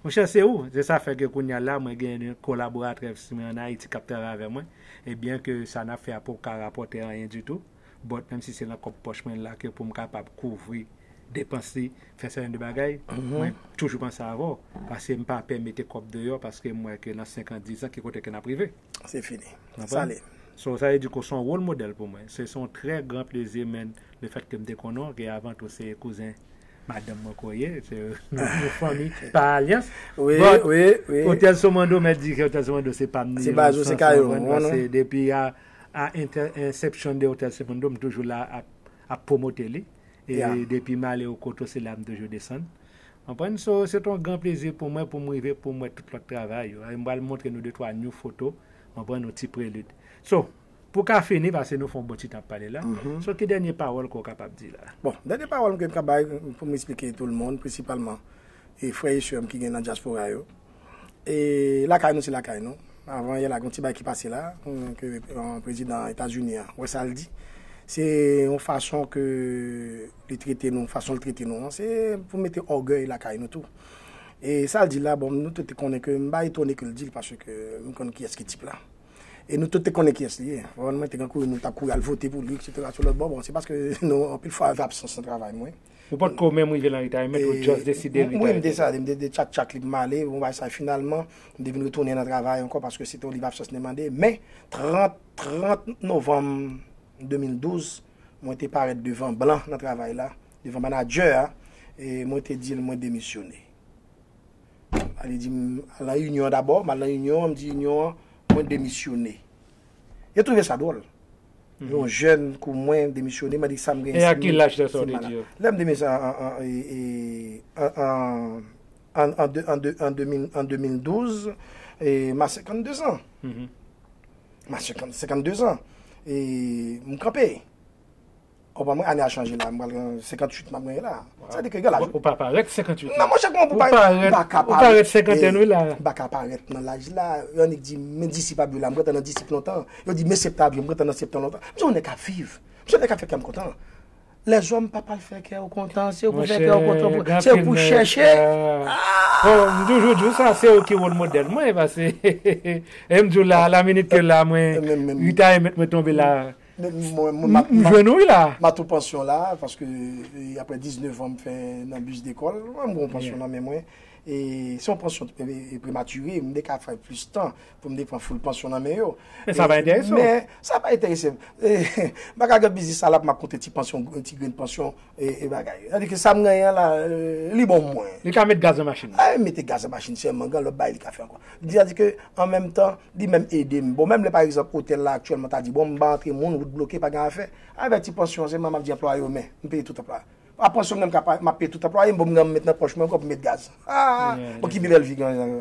Monchè, se ou. Se sa fè ke kounye a la, mwen gen de kolaboratris mwen ann Ayiti k ap travay avè mwen. E byen ke sa n ap fè a poko ka rapòte anyen ditou, but menm si se nan kòb pòch mwen la ke pou m kapab kouvri depans li, fè sèten de bagay, mwen toujou panse avè w, paske m pa pè mete kòb deyò, paske m wè ke nan senk an, diz an, ki kote ke n ap rive. Se fini. Sa ale. So, sa vle di ke w se yon wòl modèl pou mwen. Se se yon trè gran plezi, men, lefèt ke m te konnen w, ke avan tou se kouzen madanm mwen ke w ye, se nou fanmi pa alyans. Wi, wi, wi. Otèl Somando, mèt di ke Otèl Somando se pa m ni. Se baz ou, se kay ou, se depi a, a inception de Otèl Somando, m toujou la ap, ap pwomote li. E depi m ale yon kote, se la m toujou desann. Konprann? So, se te yon gran plezi pou mwen, pou m rive, pou m wè tout lòt travay yo. E m pral montre nou de twa new foto, konprann, yon ti prelid. So, pou ka fini, paske nou fè yon bon ti tan ap pale la, so, ki dènye pawòl ke w kapab di la? Bon, dènye pawòl ke m ka bay pou m eksplike tout moun, prensipalman, e frè e sè m ki gen nan dyaspora yo, e lakay nou, se lakay nou. Avan yè la, gen yon ti bagay ki pase la, ke prezidan Etazini an, wè sa l di. Se yon fason ke li trete nou, fason l trete nou an, se pou mete ògèy lakay nou tou. E sa l di la, bon, nou tout te konnen ke m pa etone ke l di l, paske m konn kiyès ki tip la. E nou tout te konnen kiyès li ye. Mwen te gen kouri, nou t ap kouri al vote pou li, etsetera. Sou lòt bò, bon, se paske nou, anpil fwa, avè absans nan travay mwen. Ou potko menm rive nan retirement, ou just deside retire. Mwen, m deside, m de, de tchak tchak li pou m ale, bon, bagay sa, finalman, m te vin retounen nan travay ankò, paske se te yon liv absans m te mande. Men, trant, trant novanm de mil douz, mwen te parèt devan blan nan travay la, devan manadjè a, e mwen te di l mwen demisyone. Li di m al nan inyon an dabò, m al nan inyon an, m di inyon an, mwen demisyone. Yo twouve sa dwòl. Yon jèn kou mwen demisyone, mwen di sa m gen. E a ki laj de sa w te di yo? Lè m demisyone an, an, an, e, e, an, an, an, an de, an de, an de mil, an de mil douz, e, m a senkannde zan. M a senkant, senkannde zan. E m kanpe. Ou konprann mwen, ane a chanje la, m pral gen senkanntuit m ap genyen la. Sa di ke gen laj. Ou pa parèt senkanntuit. Non, monchè, kòman pou parèt? M pa ka parèt. Ou parèt senkantèn, wi, la. M pa ka parèt nan laj la. Annik di, men disip ap jwe la, m gentan nan disip lontan. Yo di, men sèt ap jwe, m gentan nan sèt lontan. M se yon nèg k ap viv. M se yon nèg k ap fè kè m kontan. Lèzòm pa pral fè kè w kontan, se ou pou fè kè w kontan, se ou pou chèche. Bon, m toujou di w sa, se ou ki wòl modèl mwen, paske, e m di w la, la minit ke la, mwen, retirement mwen tonbe la. M jwenn ou wi la. M a tou pansyon la, paske e, apre diznèf an m fè nan bis dekòl, m gen yon pansyon nan men mwen. E se yon pansyon e, e prematire, m te ka fè plis tan pou m te pran full pansyon nan men yo. Men sa pa enterese w. Men sa pa enterese m. E, m pa ka gen biznis sa la pou m ap konte ti pansyon, ti grenn pansyon e, e bagay. Sètadi ke sa m genyen an la, e, li bon pou mwen. Li ka met gaz nan machin. A, mete gaz nan machin sèlman, gen lòt bagay li ka fè ankò. Sètadi ke, an menm tan, li menm ede m. Bon, menm lè, pa egzanp, otèl la aktyèlman ta di, bon, m pa antre moun, wout bloke, pa gen afè. Avèk ti pansyon an, se mwen m ap di anplwaye yo, men, m peye tout anplwaye. A pansyon m nan, m ka pa, m ap peye tout anplwaye m, bon, m gen ann met nan pòch mwen ankò pou m met gaz. A, bon, ki pi bèl vi gen,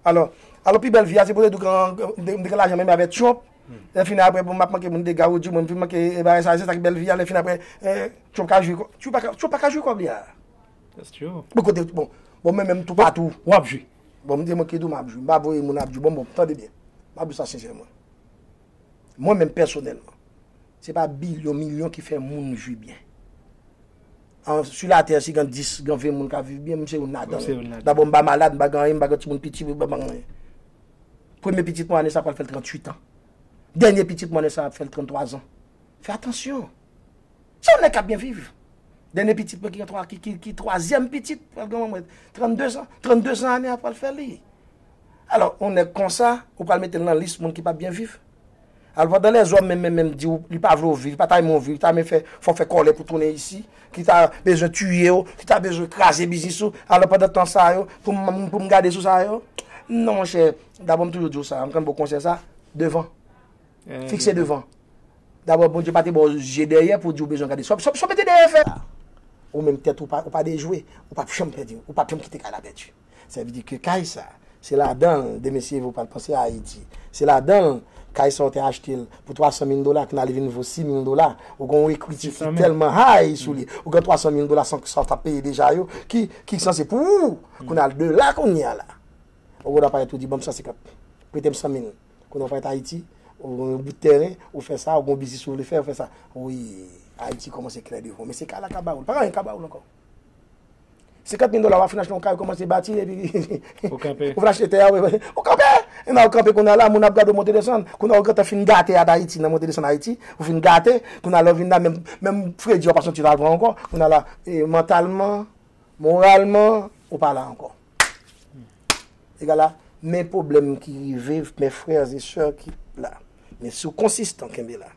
alò, alò, pi bèl vi a, se poze di w gen, m te gen lajan menm avèk Trump. Lè fini apre, bon, m ap manke moun dega, ou di mwen, m fin manke, e, bagay sa, se sa ki bèl vi a, lè fini apre, e, Trump ka jwi, Trump pa ka, Trump pa ka jwi kòb li a. Bon, kote, bon, bon, mwen menm toupatou. W ap jwi. Bon, m di mwen ki tou m ap jwi. M pa voye moun ap jwi. Bon, bon, tande byen. M ap di sa sensèman. Mwen menm pèsonèlman, se pa bilyon, milyon ki fè moun jwi byen. An, sou latè, si gen dis, gen ven moun k ap viv byen, m se youn ladan yo. Dabò, m pa malad, m pa gen anyen, m pa gen timoun piti, m pa gen anyen. Premye pitit mwen ane sa pral fè l tranntuit an. Dènye pitit mwen ane sa ap fè l tranntwa zan. Fè atansyon. Se yon nèg k ap byen viv. Dènye pitit mwen ki gen twa, ki, ki, ki twazyèm pitit, pral gen mwen trannde zan. Trannde zan ane a pral fè li. Alò, yon nèg konsa, ou pral mete l nan lis moun ki p ap byen viv? Alò, pandan lèzòm menm, menm, menm di w, li pa vle w viv, li pa ta renmen w viv, li ta renmen fè, fè w fè kòlè pou tounen isi, ki ta bezwen tiye w, ki ta bezwen kraze biznis ou. Alò, pandan tan sa yo, pou m, pou m gade sou sa yo? Non, monchè, dabò, m toujou di w sa, m konn ba w konsèy sa, devan. Fikse devan. Dabò, Bondye pa te ba w zye dèyè pou w di w bezwen gade. Sa w, sa w, sa w mete dèyè fè? Ou menm tèt ou pa, ou pa dejwe, ou p ap janm pèdi, ou p ap janm kite kay la pèdi. Sa vle di ke kay sa, se ladan l, demen si Dye vle w pral panse a Ayiti. Se ladan l, kay sa w te achte l pou twa san mil dola, kounye a li vin vo sis mil dola. Ou gen yon ekwiti ki tèlman high sou li. Ou gen twa san mil dola san, sa w t ap peye deja yo, ki, ki sanse pou ou. Kounye a de la kounye a la. Ou gen dwa parèt ou di, ban m san senkant. Prete m san mil. Kounye a w parèt Ayiti, ou gen yon bout tèren, ou fè sa, ou gen yon biznis ou vle fè, ou fè sa. Wi, Ayiti kòmanse klè devan w. Men se kay la k ap ba ou l. Pa gen anyen k ap ba ou l ankò. Senkant mil dola, w ap fin achte yon kay, ou kòmanse bati, epi ou fin achte tè a, ou kanpe. Nan ou kanpe kounye a la, moun ap gade w monte desann. Kounye a ou gentan fin gate a Ayiti, nan monte desann Ayiti, ou fin gate, kounye a la ou vin la, menm, menm fredi w ap pase yon ti al pran ankò, kounye a la, e, mantalman, moralman, ou pa la ankò. Egal a, men pwoblèm ki rive, mes frères et sœurs ki la. Men si w konsistan, kenbe la.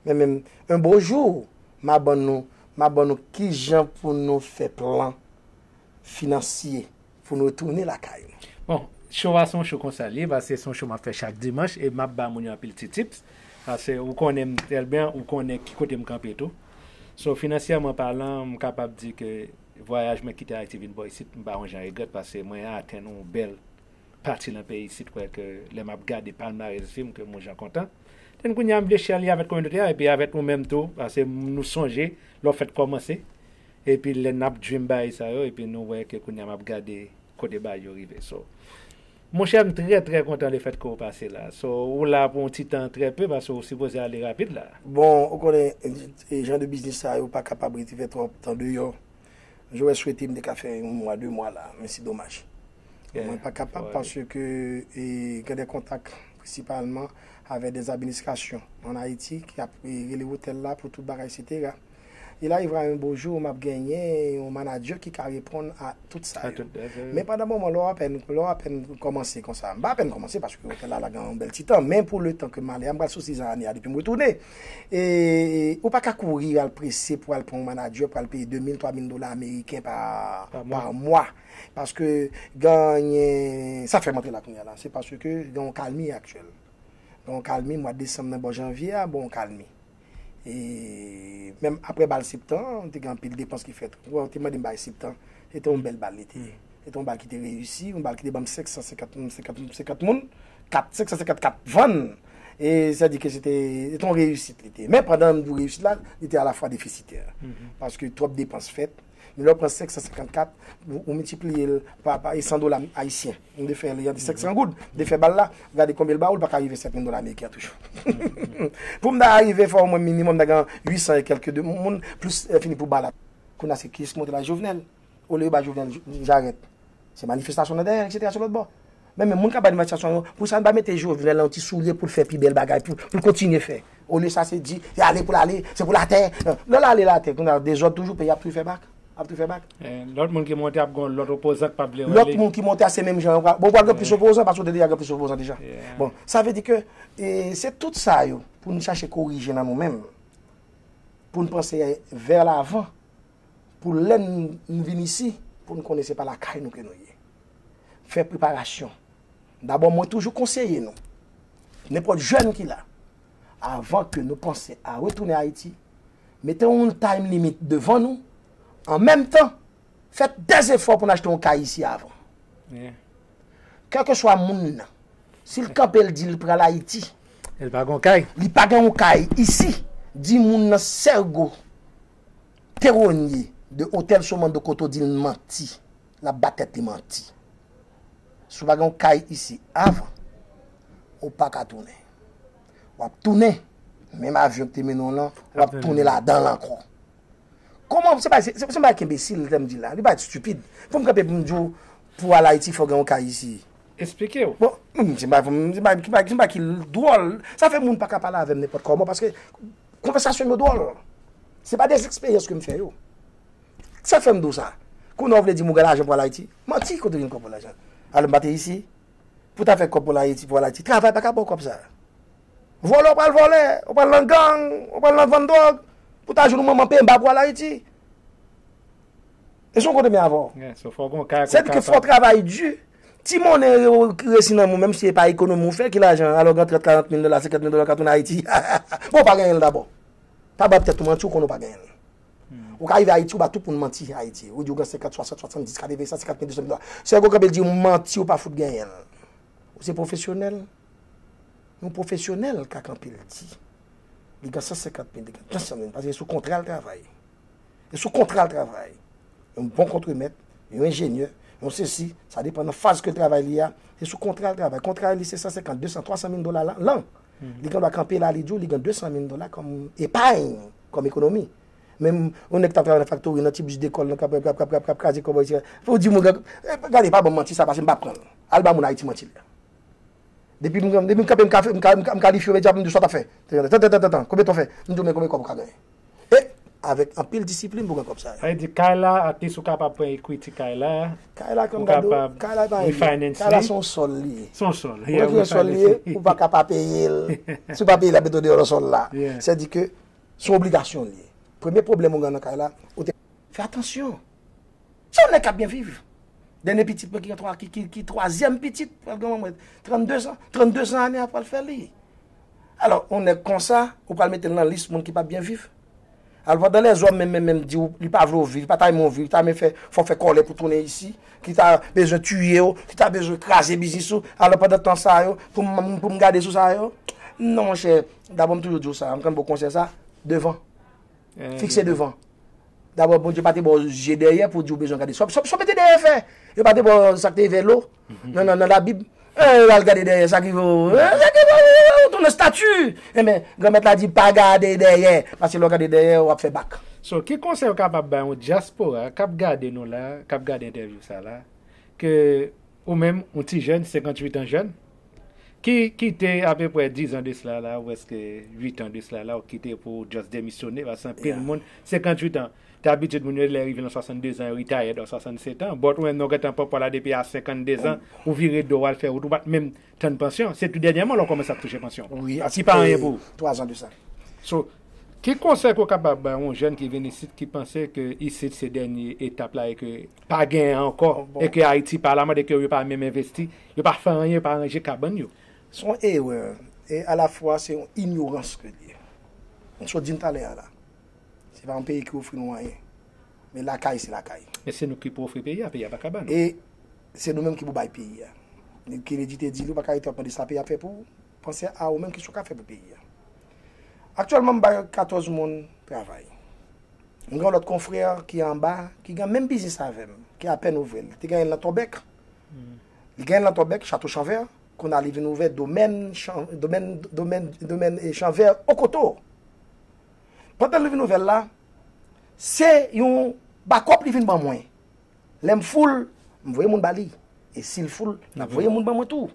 Men menm, un beau jour, m a ban nou, m a ban nou kijan pou nou fè plan finansye pou nou retounen lakay nou. Bon, show a se yon show konsa l ye, paske se yon show m ap fè chak dimanch e m ap ba moun yo anpil ti tips. Paske ou konnen m trè byen, ou konnen ki kote m kanpe tou. So, finansyèman palan, m kapab di ke vwayaj mwen kite Ayiti vin bò isit, m pa yon jan regrèt paske mwen atenn yon bèl pati nan peyi isit, kwè ke lè m ap gade palmarès vi m, ke m yon jan kontan. Den kounye a m vle share li avèk kominote a, epi avèk nou menm tou, paske nou sonje, lè w fèt kòmanse, epi lè n ap dream bagay sa yo, epi nou wè ke kounye a m ap gade kote bagay yo rive. So, monchè, m trè, trè kontan lefèt ke w pase la. So, ou la pou yon ti tan trè pe, paske w sipoze ale rapid la. Bon, ou konnen, e, jan de biznis sa yo pa kapab rete fè twòp tan deyò. J'aurais souhaité m te ka fè yon mwa, de mwa la, men se domaj. Mwen pa kapab paske, e, gen de kontak prensipalman avèk de administrasyon an Ayiti ki ap, e, rele otèl la pou tout bagay, etsetera. Il arrivera un beau jour, m ap genyen yon manadjè ki ka reponn a tout sa yo. Men pandan moman, lè w apèn, lè w apèn kòmanse konsa, m pa apèn kòmanse paske otèl la, la gen yon bèl ti tan, men pou le tan ke m ale a, m pral sou sizan ane a depi m retounen. E, e ou pa ka kouri al prese pou al pran yon manadjè, pou al peye de mil, twa mil dola ameriken pa, pa mwa. Paske genyen, sa fè m antre la kounye a la, se paske gen yon kalmi aktyèl. Gen yon kalmi, mwa desanm nan bò janvye a, bon, yon kalmi. E menm apre bal Septan, te gen anpil depans ki fèt. Ou wè, ou te mande m bay Septan. Se te yon bèl bal li te ye. Se te yon bal ki te reyisi, yon bal ki te ban m senk san senkant, senkant, senkant moun, kat, senk san senkant kat vann. E sa di ke se te, se te yon reyisit li te ye. Men pandan m di w reyisit la, li te alafwa defisitè. Paske twòp depans fèt. Men lè w pran senk san senkant kat, ou, ou miltipliye l pa, pa, e san dola ayisyen. M te fè li an senk san goud. M te fè bal la, gade konbyen l ba ou, l pa ka rive sèt mil dola ameriken an toujou. Pou m ta rive fè omwen minimòm, m ta gen uit san e kèlke de moun, plis, e, fini pou bal la. Kounye a se kiyès ki monte la? Jovenel. Olye yo ba Jovenel jarèt. Se manifestasyon nan dèyè, etsetera sou lòt bò. Men, men moun k ap bay manifestasyon yo, pou sa n pa mete Jovenel nan yon ti soulye pou l fè pi bèl bagay, pou, pou l kontinye fè. Olye sa, se di, y ale pou l ale, se pou l atè. Lè l ale, l atè, kounye a dezòd toujou, peyi ap tou fè bak. Ap tou fè bak. Eh, lòt moun ki monte ap gon lòt opozan k p ap vle wè li. Lòt moun ki monte a se menm jan yo pral. Bon, pral gen plis opozan, paske w te deja gen plis opozan deja. Bon, sa vle di ke, e, se tout sa yo, pou n chache korije nan nou menm. Pou n panse vè lavan. Pou lè n, n vin isi, pou n konnen se pa lakay nou ke nou ye. Fè preparasyon. Dabò, mwen toujou konseye nou, nenpòt jèn ki la, avan ke nou panse a retounen Ayiti, mete yon time limit devan nou, an menm tan, fè dè zefò pou n achte yon kay isi avan. Kèlkeswa moun nan, si l kanpe, l di l pral Ayiti, li pa gen yon kay isi, di moun nan Sergo Teronye de Hotel Somando Koto di l manti. L ap ba tèt li manti. Si w pa gen yon kay isi avan, ou pa ka tounen. W ap tounen, menm avyon ki te mennen w lan, w ap tounen ladan l ankò. Kòman, se pa, se, se, se pa enbesil, lè m di la, li pa estipid. Pou m kanpe pou m di w, pou al Ayiti, fò w gen yon kay isi. Esplike w. Bon, m, se pa, se pa, se pa, se pa ki dwòl. Sa fè moun pa ka pale avè m nenpòt kòman, paske konvèsasyon yo dwòl. Se pa de eksperyans ke m fè yo. Sa fè m di w sa? Kounye a w vle di m ou gen lajan pou al Ayiti? Manti, kote w jwenn kòb pou lajan? Alò m pa te isi. Pou ta fè kòb pou al Ayiti, pou al Ayiti. Travay pa ka ba w kòb sa. Vòlè, w pral vòlè, w pral nan gang, w pral nan vann dwòg. Pou ta jwenn yon manman pemba pou al Ayiti. E se yon kote m ye avè w. Se di ke fò w travay di. Ti monnen resi nan men w, menm si e pa ekonomi w fè, ki lajan, alò w gen trant, karant mil dola, senkant mil dola, w ka tounen Ayiti. Bon, w pa genyen l dabò. Pa ba tèt ou manti, ou konnen w pa genyen l. Ou ka rive Ayiti, ou ba tout moun manti Ayiti. Ou di ou gen senkant, swasant, swasanndiz, katreven, san senkant mil, de san mil dola. Sèl gwo kanpe l di ou manti, ou pa fout genyen l. Ou se pwofesyonèl. Yon pwofesyonèl ka kanpe l di li gen san senkant mil, li gen de san mil, paske sou kontra l travay. E sou kontra l travay. Yon bon kontremèt, yon enjenyè, yon sesi, sa depann nan faz ke l travay li a. E sou kontra l travay. Kontra li se san senkant, de san, twa san mil dola lan. Li gen dwa kanpe la, li di w li gen de san mil dola kòm epay, kòm ekonomi. Menm yon nèg k t ap travay nan faktori, nan ti bis dekòl, nan k ap, k ap, k ap, k ap, k ap kraze kòbòy, etsetera. Fò w di moun, gade, pa ban m manti sa, paske m p ap pran l. Al ba moun Ayiti manti la. Depi m, depi m kanpe, m ka fè, m ka, m ka, m kalifye w, men djab m di w sa w t ap fè. Tan, tan, tan, tan, tan, konbyen tan w fè? M di w, men konbyen kòb ou ka genyen? E avèk anpil disiplin pou w gen kòb sa yo. Sa vle di, kay la, at least ou kapab pran equity kay la. Kay la, kòm gade w, kay la pa anyen. Kay la se yon sòl li ye. Se yon sòl. Ou konn ki yon sòl li ye, ou pa ka pa peye l. Si w pa peye l, y ap mete w deyò nan sòl la. Sètadi ke se yon obligasyon li ye. Premye pwoblèm ou gen nan kay la, ou te fè atansyon. Se yon nèg k ap byen viv. Dènye pitit mwen ki gen twa, ki, ki, ki twazyèm pitit, pral gen mwen trannde zan, trannde zan ane a pral fè li. Alò, yon nèg konsa, ou pral mete l nan lis moun ki p ap byen viv. Alò, pandan lèzòm menm, menm, menm di w, li pa vle w viv, li pa ta renmen w viv, li ta renmen fè, fè w fè kòlè pou tounen isi, ki ta bezwen tiye w, ki ta bezwen kraze biznis ou. Alò, pandan tan sa yo, pou m, pou m gade sou sa yo, non, monchè, dabò m toujou di w sa, m konn ba w konsèy sa, devan. Fikse devan. Dabò, Bondye pa te ba w zye dèyè pou w di w bezwen gade. Sa w, sa w, sa w mete dèyè fè? Yo pa te ba w sa k te vèlo nan, nan, nan Labib? Eh, al gade dèyè, sa ki vo, eh, sa ki vo, ou tounen estati. Enben, Granmèt la di, pa gade dèyè, paske lè w gade dèyè, w ap fè bak. So, ki konsèy ou kapab bay yon dyaspora k ap gade nou la, k ap gade entèvyou sa la, ke ou menm, yon ti jèn, senkanntuit an jèn, ki kite apeprè diz an de sila la, ou prèske uit an de sila la, ou kite pou just demisyone, paske anpil moun, senkanntuit an, dabitid moun yo, lè rive nan swasanndezan, yo retired a swasannsèt an, but ou menm, non, gentan pran pwa la depi a senkanndezan, ou vire do w al fè wout, ou pa t menm tann pansyon. Se tou dènyèman lè w kòmanse ap touche pansyon. Wi, ki pa anyen pou ou. Twazan de sa. So, ki konsèy ke w kapab bay yon jèn ki vin isit, ki panse ke isit se dènye etap la e ke pa genyen ankò, e ke Ayiti pa la, mande ke yo pa menm envesti, yo pa fè anyen, yo pa ranje kabann yo? Se yon erè. E alafwa, se yon inyorans ke l ye. M sot di l talè a la. Se pa yon peyi ki ofri nou anyen. Men lakay, se lakay. Men se nou ki pou ofri peyi a, peyi a pa ka ba nou. E se nou menm ki pou bay peyi a. Kennedy te di, li, ou pa ka rete ap mande sa peyi a ap fè pou ou. Panse a ou menm, kisa w ka fè pou peyi a. Aktyèlman, m bay katòz moun travay. M gen yon lòt konfrè ki anba, ki gen menm biznis avè m, ki apèn ouvè l. Li te genyen l nan Tòbèk. Li genyen l nan Tòbèk, Chato Chanvè. Kounye a li vin ouvè domèn, chan-, domèn, domèn, domèn, e, Chanvè Okoto. Pandan li vin ouvè l la, se yon bakòp li vin ban mwen. Lè m full, m voye moun ba li. E si l full, l ap voye moun ban mwen tou.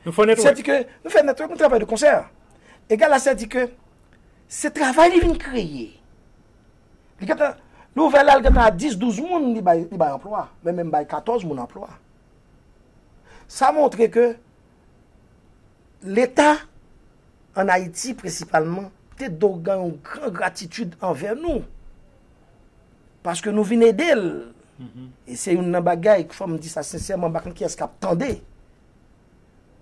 Nou fè network. Sètadi ke nou fè network, nou travay de konsè. Egal a sètadi ke se travay li vin kreye. Li gentan, li ouvè la, li gentan a dis, douz moun li bay, li bay anplwa. Men menm bay katòz moun anplwa. Sa montre ke Leta ann Ayiti prensipalman te dwe gen yon gran gratitid anvè nou. Paske nou vin ede l. E se youn nan bagay, fò m di sa sensèman, m pa konn kiyès k ap tande.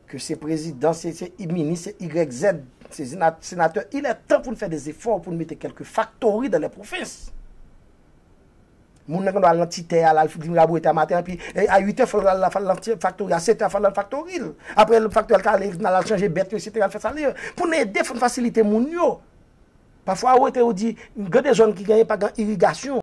Ke se prezidan, se, se minis, se Y Z, se sena-, senatè. Il est temps pou n fè des efforts pou n mete kèlke faktori dans les provinces. Moun nan gen dwa al nan ti tè a, l al vin rabouye tè a maten an, epi, e, a uit è, fò l al, al nan ti faktori a, sèt è, fò l al nan faktori l. Apre, l faktori a, l ka ale, l al chanje bèt yo, etsetera, l fè sa l ye. Pou n ede, fò n fasilite moun yo. Pafwa, ou rete, ou di, gen de zòn ki genyen pa gen irigasyon.